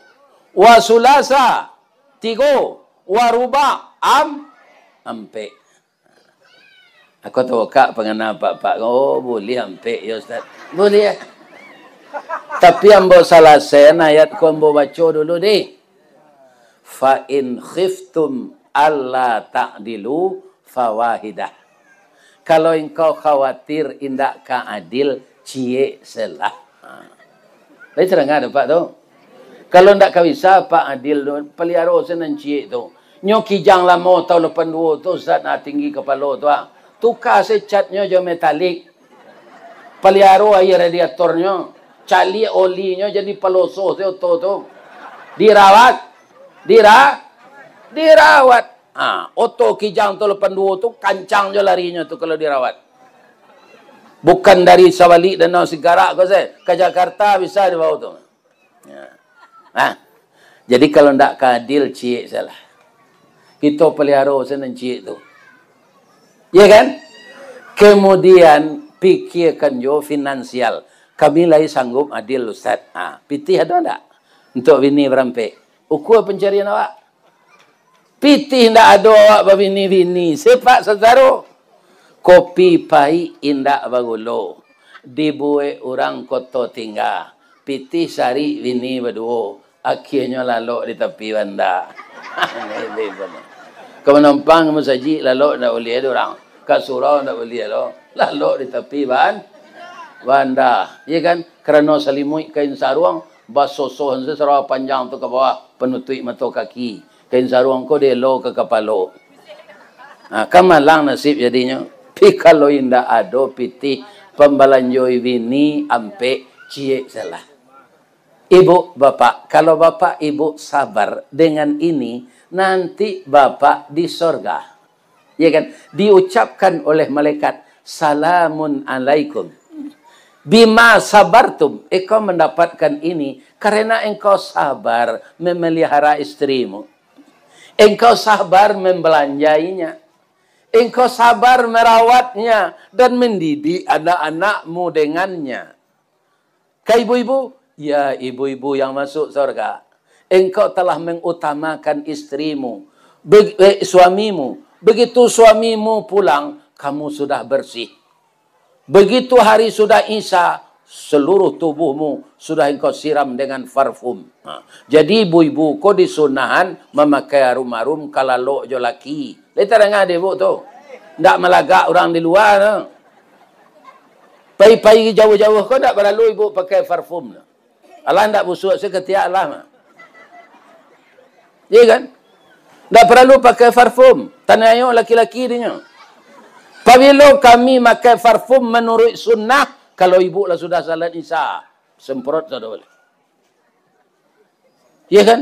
Wa sulasa, tigo. Wa ruba, am-, ampek. Aku tu kak pangana apak-apak. Oh, boleh ampek ya, Ustaz. Boleh ya. Tapi ambo salasaian ayat ko ambo baco dulu deh. Fa in khiftum alla ta'dilu fawahidah. Kalau engkau khawatir indak ka adil, ciek selah. Ha. Tadi tadanga dek Pak tu. Kalau ndak ka bisa, Pak, adil tu, paliaro se nan ciek tu. Nyo kijang lamo taun lapan duo tu, Ustaz, nah, tinggi kapalo tu, ah. Tuka se catnyo jo metalik. Paliaro aia radiatornyo. Caliak olinyo, jadi paloso se oto tu. Dirawat. Dira-, dirawat. Ah, oto kijang tu lapan duo tu, kancang jo larinyo tu kalau dirawat. Bukan dari sabalik Danau Sigarak ko se, ka Jakarta bisa dibawa tu. Ya. Nah, jadi kalau ndak ka adil, ciek salah. Kito paliaro se nan ciek tu. Ya kan? Kemudian, pikirkan jo finansial. Kami lai sanggup adil, Ustaz. Ha, pitih ado ndak? Untuk bini barampek. Ukua pencarian awak. Pitih ndak ado awak babini-bini, se Pak sasaro. Kopi paik indak bagulo, dibuek urang Koto Tingga. Pitih sarik bini baduo, akhianyo lalok di tapi banda. Ka manampang ka masajik lalok ndak buliah dek urang, ka surau ndak buliah lo, lalok di tapi ban-, banda. Iyo kan? Karano salimuik kain saruang, basosoh se sarawa panjang tu ka bawah, panutuik mato kaki. Kain saruang ko dielo ka kapalo. Ha, kan malang nasib jadinyo. Pi kalau indak ado pitih pambalanjoi bini ampek, ciek salah. Ibu, bapak, kalau bapak ibu sabar dengan ini, nanti bapak di sorga. Ya kan? Diucapkan oleh malaikat, "Salamun alaikum. Bima sabartum." Engkau mendapatkan ini karena engkau sabar memelihara istrimu. Engkau sabar membelanjainya. Engkau sabar merawatnya dan mendidik anak-anakmu dengannya. Ka ibu-ibu, ya ibu-ibu yang masuk sorga, engkau telah mengutamakan istrimu, be-, eh, suamimu. Begitu suamimu pulang, kamu sudah bersih. Begitu hari sudah Isya, seluruh tubuhmu sudah engkau siram dengan parfum. Ha. Jadi ibu-ibu ko disunahan mamakai arum-arum ka lalok jo laki. Lai tadanga dek ibu tu? Ndak malagak urang di lua tu. Pai-pai jauah-jauah ko ndak paralu ibu pakai parfum tu. Alah ndak busuak sakatiak alah mah. Iya kan? Ndak paralu pakai parfum. Taniayo laki-laki dinyo. Pabilo kami makai parfum manuruik sunnah, kalau ibu lah sudah salat Isya, semprot sudah boleh. Iya kan?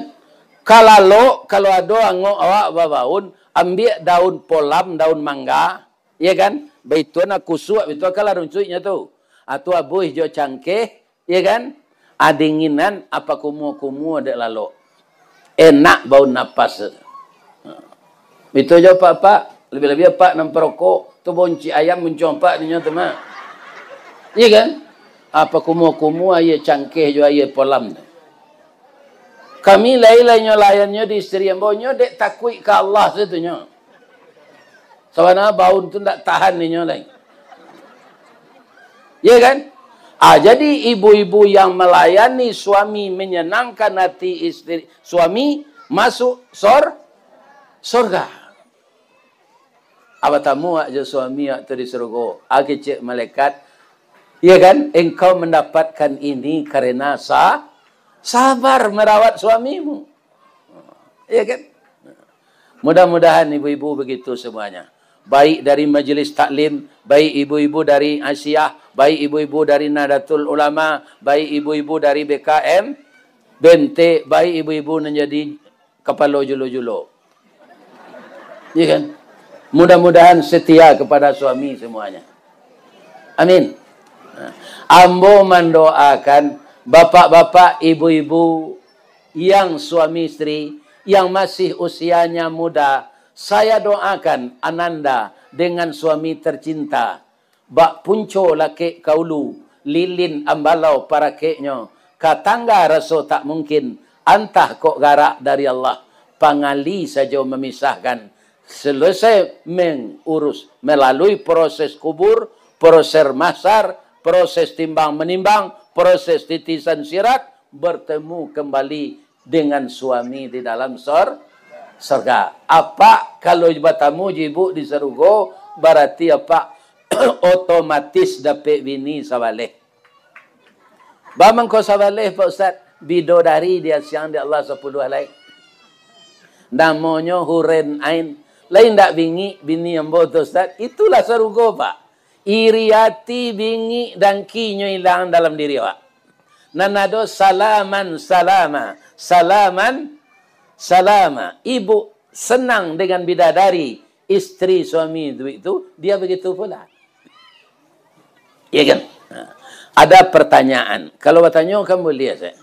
Ka lalok, kalau ado angok awak babaun, ambiak daun polam, daun mangga, iya kan? Baitu nah kusuak, baitu kalah runcuiknyo tu. Atu abuih jo cangkeh, iya kan? Adinginan apa kumua-kumua dek lalok. Enak bau napas tu. Baitu jo apak-apak, labiah-labiah apak nan parokok, tu bau encik ayam muncuang apak dinyo tu mah. Iya kan? Apa kumua-kumua aia cangkeh jo aia polam tu. Kami lai-lai nyo layannyo di isteri ambo nyo dek takuik ka Allah satunyo. Sabana baun tu ndak tahan inyo lai. Ya kan? Ah, jadi ibu-ibu yang melayani suami, menyenangkan hati isteri, suami masuk sor-, sorga. Ah, batamu awak jo suami awak tu di surgo. Ah, kecek malaikat, ya kan? Engkau mendapatkan ini karena sa-, sabar merawat suamimu. Ya kan? Mudah-mudahan ibu-ibu begitu semuanya. baik dari Majelis Taklim, baik ibu-ibu dari Aisyah, baik ibu-ibu dari Nahdlatul Ulama, baik ibu-ibu dari B K M, Bentek, baik ibu-ibu nan jadi kapalo julo-julo. Iya kan? Mudah-mudahan setia kepada suami semuanya. Amin. Nah, ambo mandoakan bapak-bapak, ibu-ibu yang suami istri, yang masih usianya muda, saya doakan ananda dengan suami tercinta, bak punco lakek ka ulu, lilin ambalau parakeknyo, ka tangga raso tak mungkin, antah kok garak dari Allah, pangali sajo memisahkan. Selesai mengurus melalui proses kubur, proses mahsyar, proses timbang menimbang, proses titisan sirat, bertemu kembali dengan suami di dalam sor-, sorga. Apak kalau batamu jo ibuk di sarugo, barati apak otomatis dapek bini sabaleh. Ba mangko sabaleh, Pak Ustaz? Bidodari diasiang dek Allah sapuluah lai. Namonyo Huren Ain. Lai ndak bingik bini ambo tu, Ustaz? Itulah sarugo, Pak. Iri ati, bingik, dangkinyo ilang dalam diri awak. Nan ado salaman salama, salaman salama. Ibuk senang dengan bidadari, istri suami itu, itu, dia begitu pula. Ya kan? Ha. Ada pertanyaan. Kalau batanyo kan buliah sajo.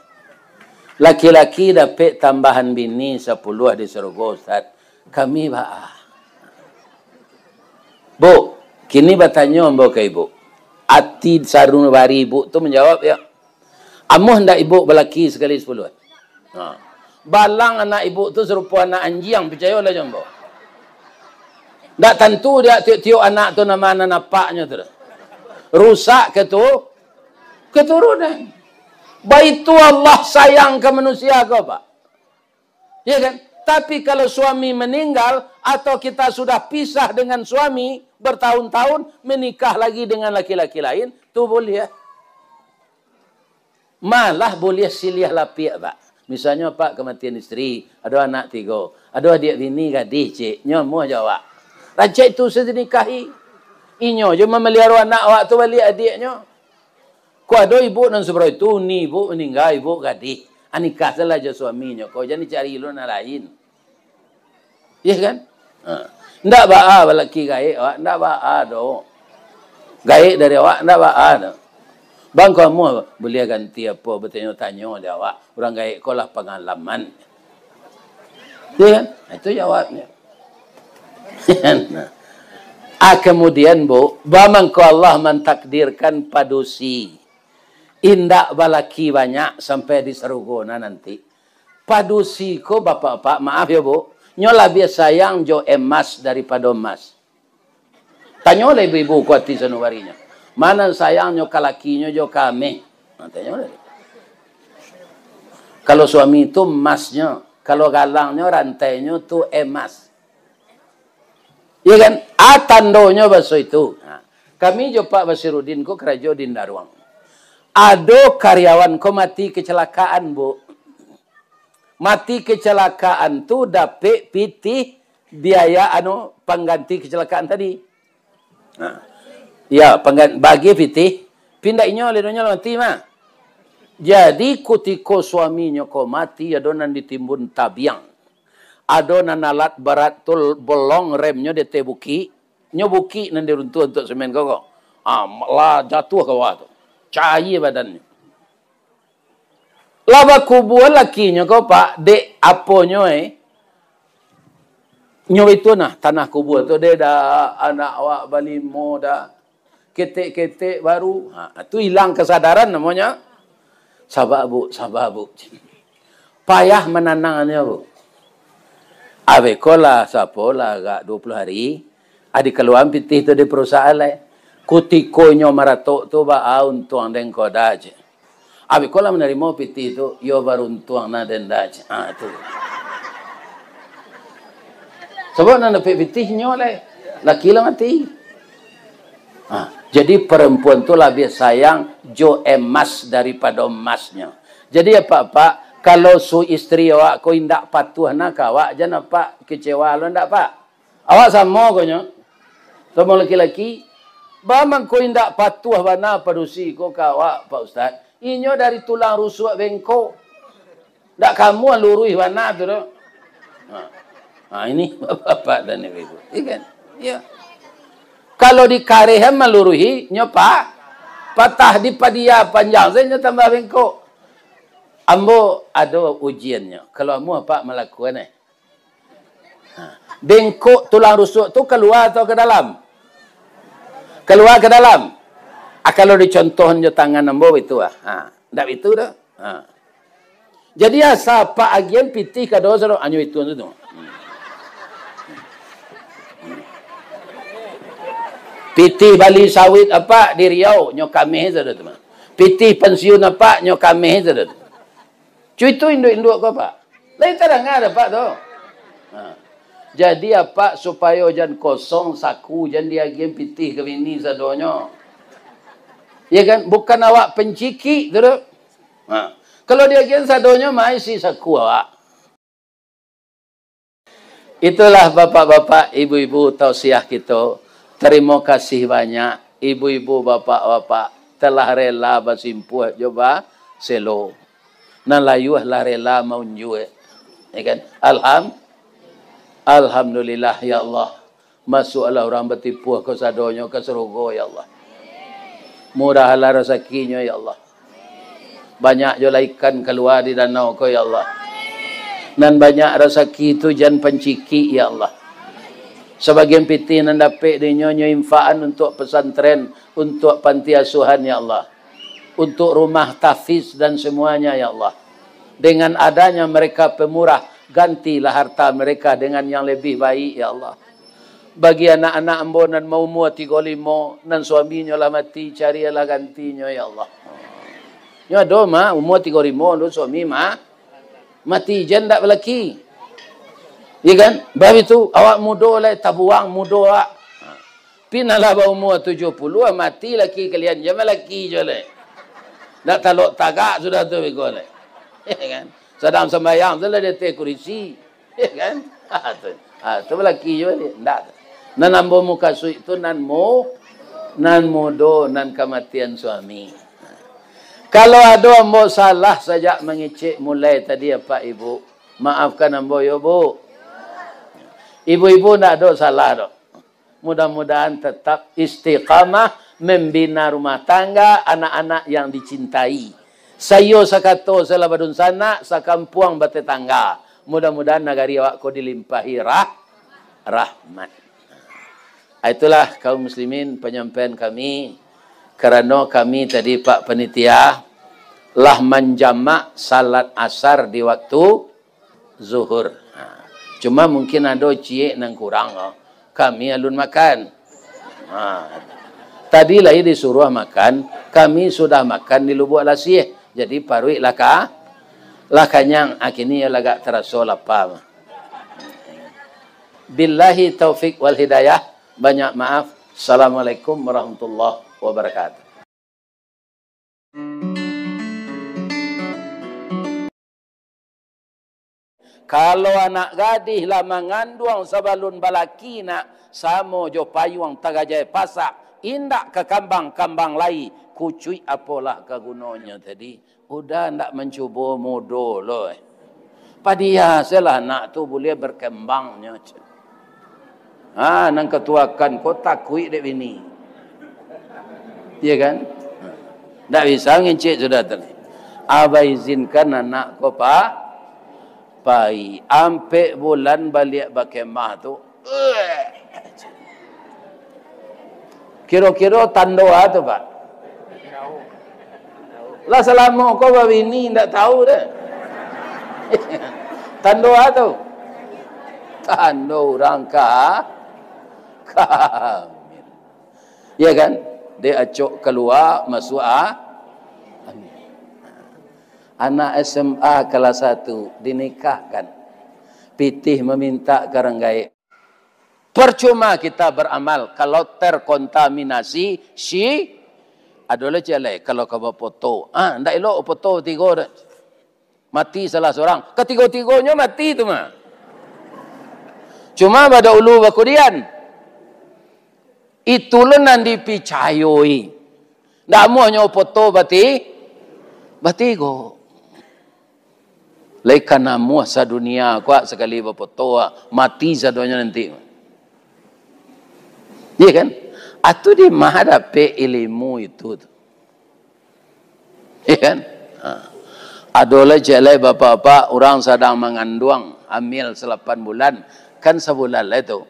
Laki-laki dapek tambahan bini sapuluah di sarugo, Ustaz. Kami baa? Bu, kini batanyo ambo ka ibuk. Ati sanubari ibuk tu manjawab, ya. Amuah ndak ibuk balaki sakali sapuluah? Ha. Balang anak ibuk tu sarupo anak anjiang, picayolah jo ambo. Ndak tantu dia tiok-tiok anak tu nama nan apaknyo tu. Rusak ketu-, keturunan. Baitu Allah sayang ka manusia ko, Pak. Ya kan? Tapi kalau suami meninggal atau kita sudah pisah dengan suami bertahun-tahun, menikah lagi dengan laki-laki lain, tu boleh. Malah boleh silih lapiak, Pak. Misalnyo, Pak, kamatian isteri, ado anak tigo, ado adiak bini gadih, cik, nyo amuah jo awak. Rancak itu se dinikahi. Inyo jo mamaliharo anak awak tu baliak adiaknyo. Ko ado ibuk nan sabarapo itu, uni ibuk maningga, ibuk gadih. Ah, nikah sajolah jo suaminyo ko, jan dicari lo nan lain. Iya kan? Ha. Ndak baa balaki gaek awak, ndak baa doh. Gaek dari awak, ndak baa doh. Bang, ko amuah buliah ganti apo, batanyo-tanyo dek awak. Urang gaek ko lah pangalaman. Iya kan? Itu jawabnyo. Nah. Ah, kemudian, Bu, ba mangko Allah mantakdirkan padusi indak balaki banyak sampai di sarugo nah nanti. Padusi ko, bapak-bapak, maaf yo, Bu, nyo labiah sayang jo emas daripado emas. Tanyolah ibu-ibu ko ati sanubarinyo, ma nan sayangnyo ka lakinyo jo ka ameh? Nah, tanyolah. Kalau suami tu emasnyo, kalau galangnyo, rantainyo tu emas. Iya kan? Ah, tandonyo baso itu. Nah, kami jo Pak Basiruddin ko karajo di Indaruang. Ado karyawan ko mati kecelakaan, Bu. Mati kecelakaan tu dapek pitih biaya, anu, pangganti kecelakaan tadi. Nah. Ya, panggan-, bagi pitih, pindah inyo leh, donyo lah mati mah. Jadi, kutiko suaminyo ko mati, ado nan ditimbun tabiang. Ado nan alat barat tu bolong remnyo di ateh bukik, nyo bukik nan diruntuah untuak semen ko, ko. Ah, lah jatuah ka bawah tu. Caia badannyo. Lah bakubua lakinyo ko, Pak, dek aponyo, eh. Nyo itu nah, tanah kubua tu, dek dah anak awak balimo dah. Ketek-ketek baru. Ha, tu ilang kasadaran namonyo. Sabar, Bu, sabar, Bu. Payah mananangannyo, Bu. Abih ko lah, sapo lah, agak dua puluh hari, ah, dikaluaan pitih tu di parusahaan lai. Kutiko inyo maratok tu, baa untuang den ko dah, cek. Abih ko lah manarimo pitih tu, yo baruntuang nah den dah, cek. Ah, tu. Sabab nan dapek pitih inyo lai. Laki lah mati. Ah, jadi perempuan tu labiah sayang jo emas daripado emasnyo. Jadi, apak-apak, kalau su istri awak ko indak patuah nah ka awak, jan apak kecewa lo, ndak, Pak? Awak samo ko nyo. Samo laki-laki, ba mangko indak patuah bana padusi ko ka awak, Pak Ustaz. Inyo dari tulang rusuak bengkok. Ndak kamuah luruih bana tu doh. Ha. Ha, ini bapak dan ibu-ibu. Iya kan? Iya. Kalau dikarehan maluruihi, nyo pa-, patah di padia panjang sajo nyo tambah bengkok. Ambo ado ujiannyo. Kalau amuah Apak malakuan, eh. Ha. Bengkok tulang rusuk tu kalua atau ka dalam? Kalua ka dalam. Ah, kalau dicontoh jo tangan ambo itu ah. Ha. Ndak itu doh. Ha. Jadi asa Apak agian pitih ka doso doh, hanyo itu tu. Pitih bali sawit Apak di Riau, nyo kameh sajo tu mah. Pitih pensiun Apak, nyo kameh sajo tu. Cuitu induak-induak ko, Pak. Lain tadanga dek Apak tu. Ha. Jadi, Apak, supayo jan kosong saku, jan diagian pitih ka bini sadonyo. Ya kan? Bukan awak pancikik tu doh. Ha. Kalau diagian sadonyo, ma isi saku awak. Itulah bapak-bapak, ibu-ibu, tausiah kito. Tarimo kasih banyak, ibu-ibu, bapak-bapak, telah rela basimpuah jo baselo. Nan layuah lah rela maunjua. Ya kan? Alham-, Alhamdulillah, ya Allah. Masuaklah urang batipuah ko sadonyo ka sarugo, ya Allah. Murahlah rasakinyo, ya Allah. Banyak jo lah ikan kalua di danau ko, ya Allah. Nan banyak rasaki tu jan pancikik, ya Allah. Sabagian pitih nan dapek dinyo, nyo infaan untuak pesantren, untuak panti asuhan, ya Allah. Untuak rumah tahfiz dan semuanya, ya Allah. Dengan adanya mereka pemurah, gantilah harta mereka dengan yang lebih baik, ya Allah. Bagi anak-anak ambo nan maumua tigo limo, nan suaminyo lah mati, carilah gantinyo, ya Allah. Nyo ado mah, umua tigo limo tu suami mah mati, jan ndak balaki. Ya kan? Bab itu, awak mudo lai, tabuang mudo awak. Pinalah baumua tujuah puluah, mati laki kalian, jan balaki juo lai. Ndak talok tagak sudah tu beko lai. Ya kan? Sadang sambayang tu lah di ateh kurisi. Ya kan? Ha, tu. Ha, tu balaki juo baliak. Ndak. Nan ambo mukasuik tu nan mu-, nan mudo, nan kamatian suami. Kalau ado ambo salah sajak mangecek mulai tadi, Apak Ibu, maafkan ambo yo, Bu. Ibu-ibu ndak ado salah doh. Mudah-mudahan tetap istiqamah membina rumah tangga anak-anak yang dicintai. Saiyo sakato salah badunsanak, sakampuang batetangga. Mudah-mudahan nagari awak ko dilimpahi rah-, rahmat. Itulah kaum muslimin panyampaian kami, karano kami tadi, Pak Panitia, lah manjamak salat asar di waktu zuhur. Ha. Cuma mungkin ado ciek nan kurang, oh. Kami alun makan. Ha. Tadi lai disuruah makan, kami sudah makan di Lubuak Lasieh. Jadi paruik lah ka-, lah kanyang, ah, kini yo lah agak taraso lapa mah. Billahi taufik wal hidayah. Banyak maaf. Assalamualaikum warahmatullahi wabarakatuh. Kalau anak gadih lah manganduang sabalun balaki nak, samo jo payuang tagajai pasak, indak ka kambang-kambang lai, kucuik apolah ka gunonyo tadi. Uda ndak mancubo mudo lo, eh. Padia selah anak tu buliah berkembang nyo, ceh. Ha, nan katuakan ko takuik dek bini. Iya kan? Ndak bisa ngecek sudah tu. Abah izinkan anak ko pa-, pai. Ampek bulan baliak bakemah tu, Kiro-kiro tando a tu, Pak? Lah salamo ko babini, ndak tahu deh. Tando a tu? Tando urang ka-, kamil. Ya kan? Dek acok kalua, masuak a-, anak S M A kelas satu dinikahkan. Pitih maminta ka rang gaek. Percuma kita beramal kalau terkontaminasi si-, ado lah ciek lai, kalau ka bafoto. Ah, ndak elok foto tigo dah. Mati salah sorang. Katigo-tigonyo mati tu mah. Cuma badahulu bakudian. Itu lo nan dipicayoi. Ndak amuahnyo foto bati-, batigo. Lai ka namuah sadunia ko sakali bafoto, mati sadonyo nanti. Iya kan? Atu di ma dapek ilimu itu tu. Iya kan? Ha. Ado lai ciek lai bapak-bapak, urang sadang manganduang, hamil salapan bulan, kan sabulan lai tu.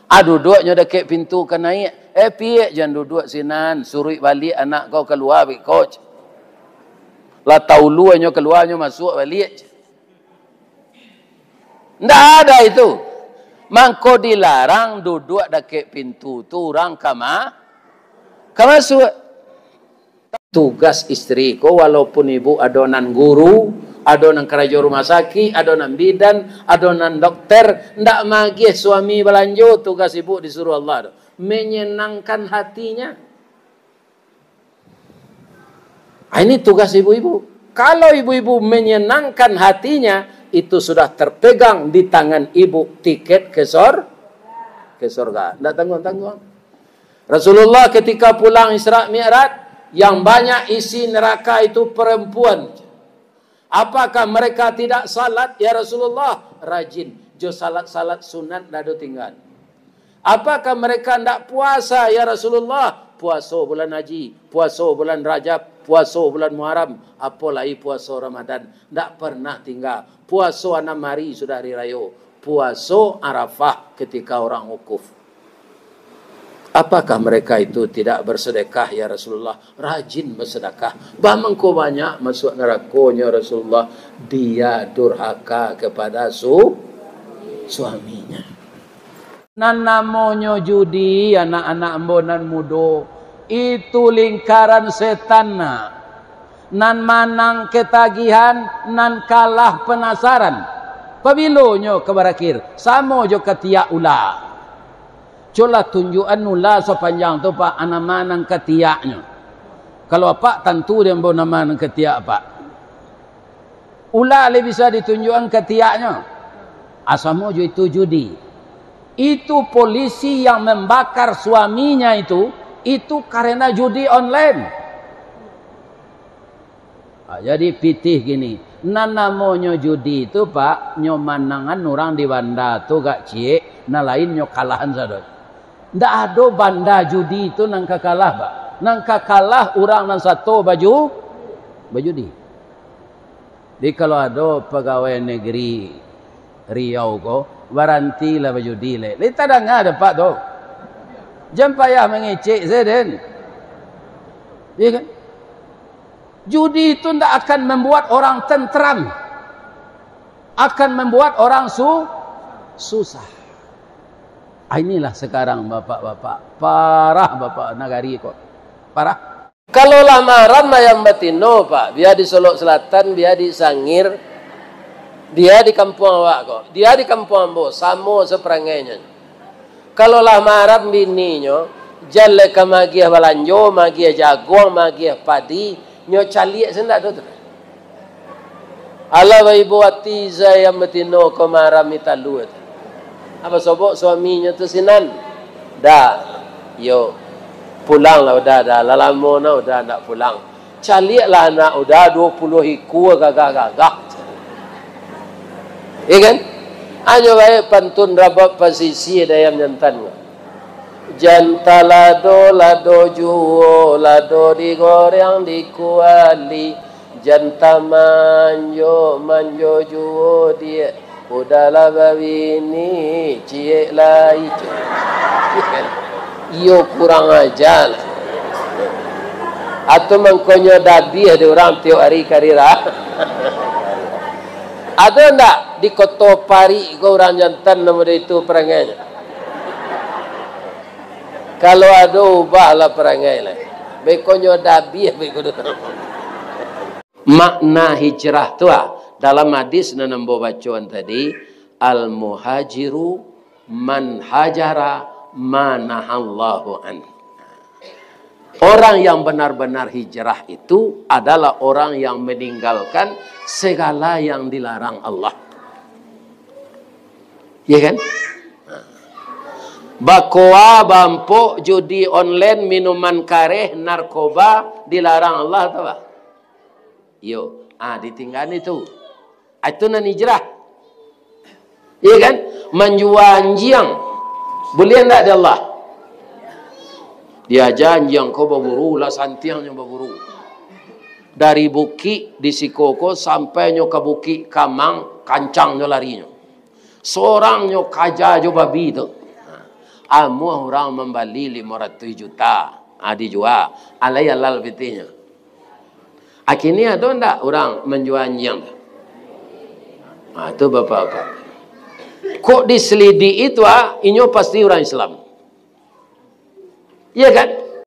Ah, duduaknyo dakek pintu ka naiak. Eh, piak jan duduak sinan, suruik baliak anak kau kalua beko. Lah taulunyo kalua, nyo masuak baliak. Ndak ada itu. Mangko dilarang duduak dakek pintu tu urang ka ma-, ka masuak. Tugas istri ko, walaupun ibu ado nan guru, ado nan karajo rumah sakik, ado nan bidan, ado nan dokter, ndak magiah suami balanjo, tugas ibu disuruh Allah tu. Menyenangkan hatinya. Ah, ini tugas ibu-ibu. Kalau ibu-ibu menyenangkan hatinya, itu sudah terpegang di tangan ibu tiket ke sor-, ke sorga. Ndak tangguang-tangguang. Rasulullah ketika pulang Isra Mi'raj, yang banyak isi neraka itu perempuan. Apakah mereka tidak salat, ya Rasulullah? Rajin. Jo salat-salat sunat ndak ado tinggal. Apakah mereka ndak puasa, ya Rasulullah? Puaso bulan Haji, puaso bulan Rajab, puaso bulan Muharram, apo lai puaso Ramadan. Ndak pernah tinggal. Puaso anam hari sudah hari rayo. Puaso Arafah ketika orang wukuf. Apakah mereka itu tidak bersedekah, ya Rasulullah? Rajin bersedekah. Bah mangko banyak masuk narakonyo, Rasulullah? Dia durhaka kepada su-, suaminya. Nan namonyo judi, anak-anak ambo nan mudo, itu lingkaran setan, nak. Nan manang ketagihan, nan kalah penasaran. Pabilonyo ka barakhir? Samo jo katiak ula. Cubolah tunjuakan ula sapanjang tu, Pak, nama nan katiaknyo. Kalau Apak tantu dek ambo nama nan katiak, Pak. Ula lai bisa ditunjuakan katiaknyo. Ah, samo jo itu judi. Itu polisi yang membakar suaminya itu, itu karena judi online. Ah, jadi pitih gini, nan namonyo judi tu, Pak, nyo manangan urang di banda tu agak ciek, nan lain nyo kalahan sado. Ndak ado banda judi tu nan ka kalah, Pak. Nan ka kalah urang nan sato baju, bajudi. Jadi, kalau ado pagawai negeri Riau ko, barantilah bajudi, leh. Lai tadanga dek Apak tu. Jan payah mangecek se den. Iya kan? Judi itu ndak akan membuat orang tentram. Akan membuat orang su-, susah. Ah, inilah sekarang bapak-bapak. Parah bapak nagari ko. Parah. Kalau lah maharam ayam batino, Pak, bia di Solok Selatan, bia di Sangir, bia di kampuang awak ko, bia di kampuang ambo, samo saparangainyo. Kalau lah maharam bininyo, jan lai ka magiah balanjo, magiah jaguang, magiah padi, nyo caliak se ndak tu. Alah baibo ati se ayam batino ko maharam italua tu. Apo sobok suaminyo tu sinan? Da. Yo. Pulanglah Uda, Da. Lah lamo nah Uda ndak pulang. Caliaklah anak Uda duo puluah ikua gagah-gagah. Iya kan? Hanyo bae pantun rabab pasisia dek ayam jantan ko. Jan talado, lado juo, lado digoreng di kuali. Jan tamanjo, manjo juo diak. Uda lah babini, ciek lai. Iyo, kurang aja lah. Atau mangkonyo dabiah di urang tiok ari karira. Ado ndak di Koto Parik ko urang jantan namo itu parangainyo? Kalau ado, ubahlah parangai lah. Beko nyo dabiah, beko tu. Makna hijrah tu, ah, dalam hadis nan ambo bacoan tadi, "Al-muhajiru man hajara ma nahallahu an." Orang yang benar-benar hijrah itu adalah orang yang meninggalkan segala yang dilarang Allah. Ya kan? Bakoa, bampok, judi online, minuman kareh, narkoba, dilarang Allah tu, bah. Iyo, ah, ditinggaan itu. Ah, itu nan hijrah. Iya kan? Manjua anjiang. Buliah ndak di Allah? Diaja anjiang ko baburu, lah santiangnyo baburu. Dari bukik di siko ko sampai nyo ka bukik Kamang, kancang nyo larinyo. Sorang nyo kaja jo babi tu. Amuah urang mambali limo ratuih juta, ah, dijua. Alai halal pitihnyo. Kini ado ndak urang manjua anjiang tu? Ah, tu bapak-bapak. Kok diselidiki tu, ah, inyo pasti urang Islam. Iya kan?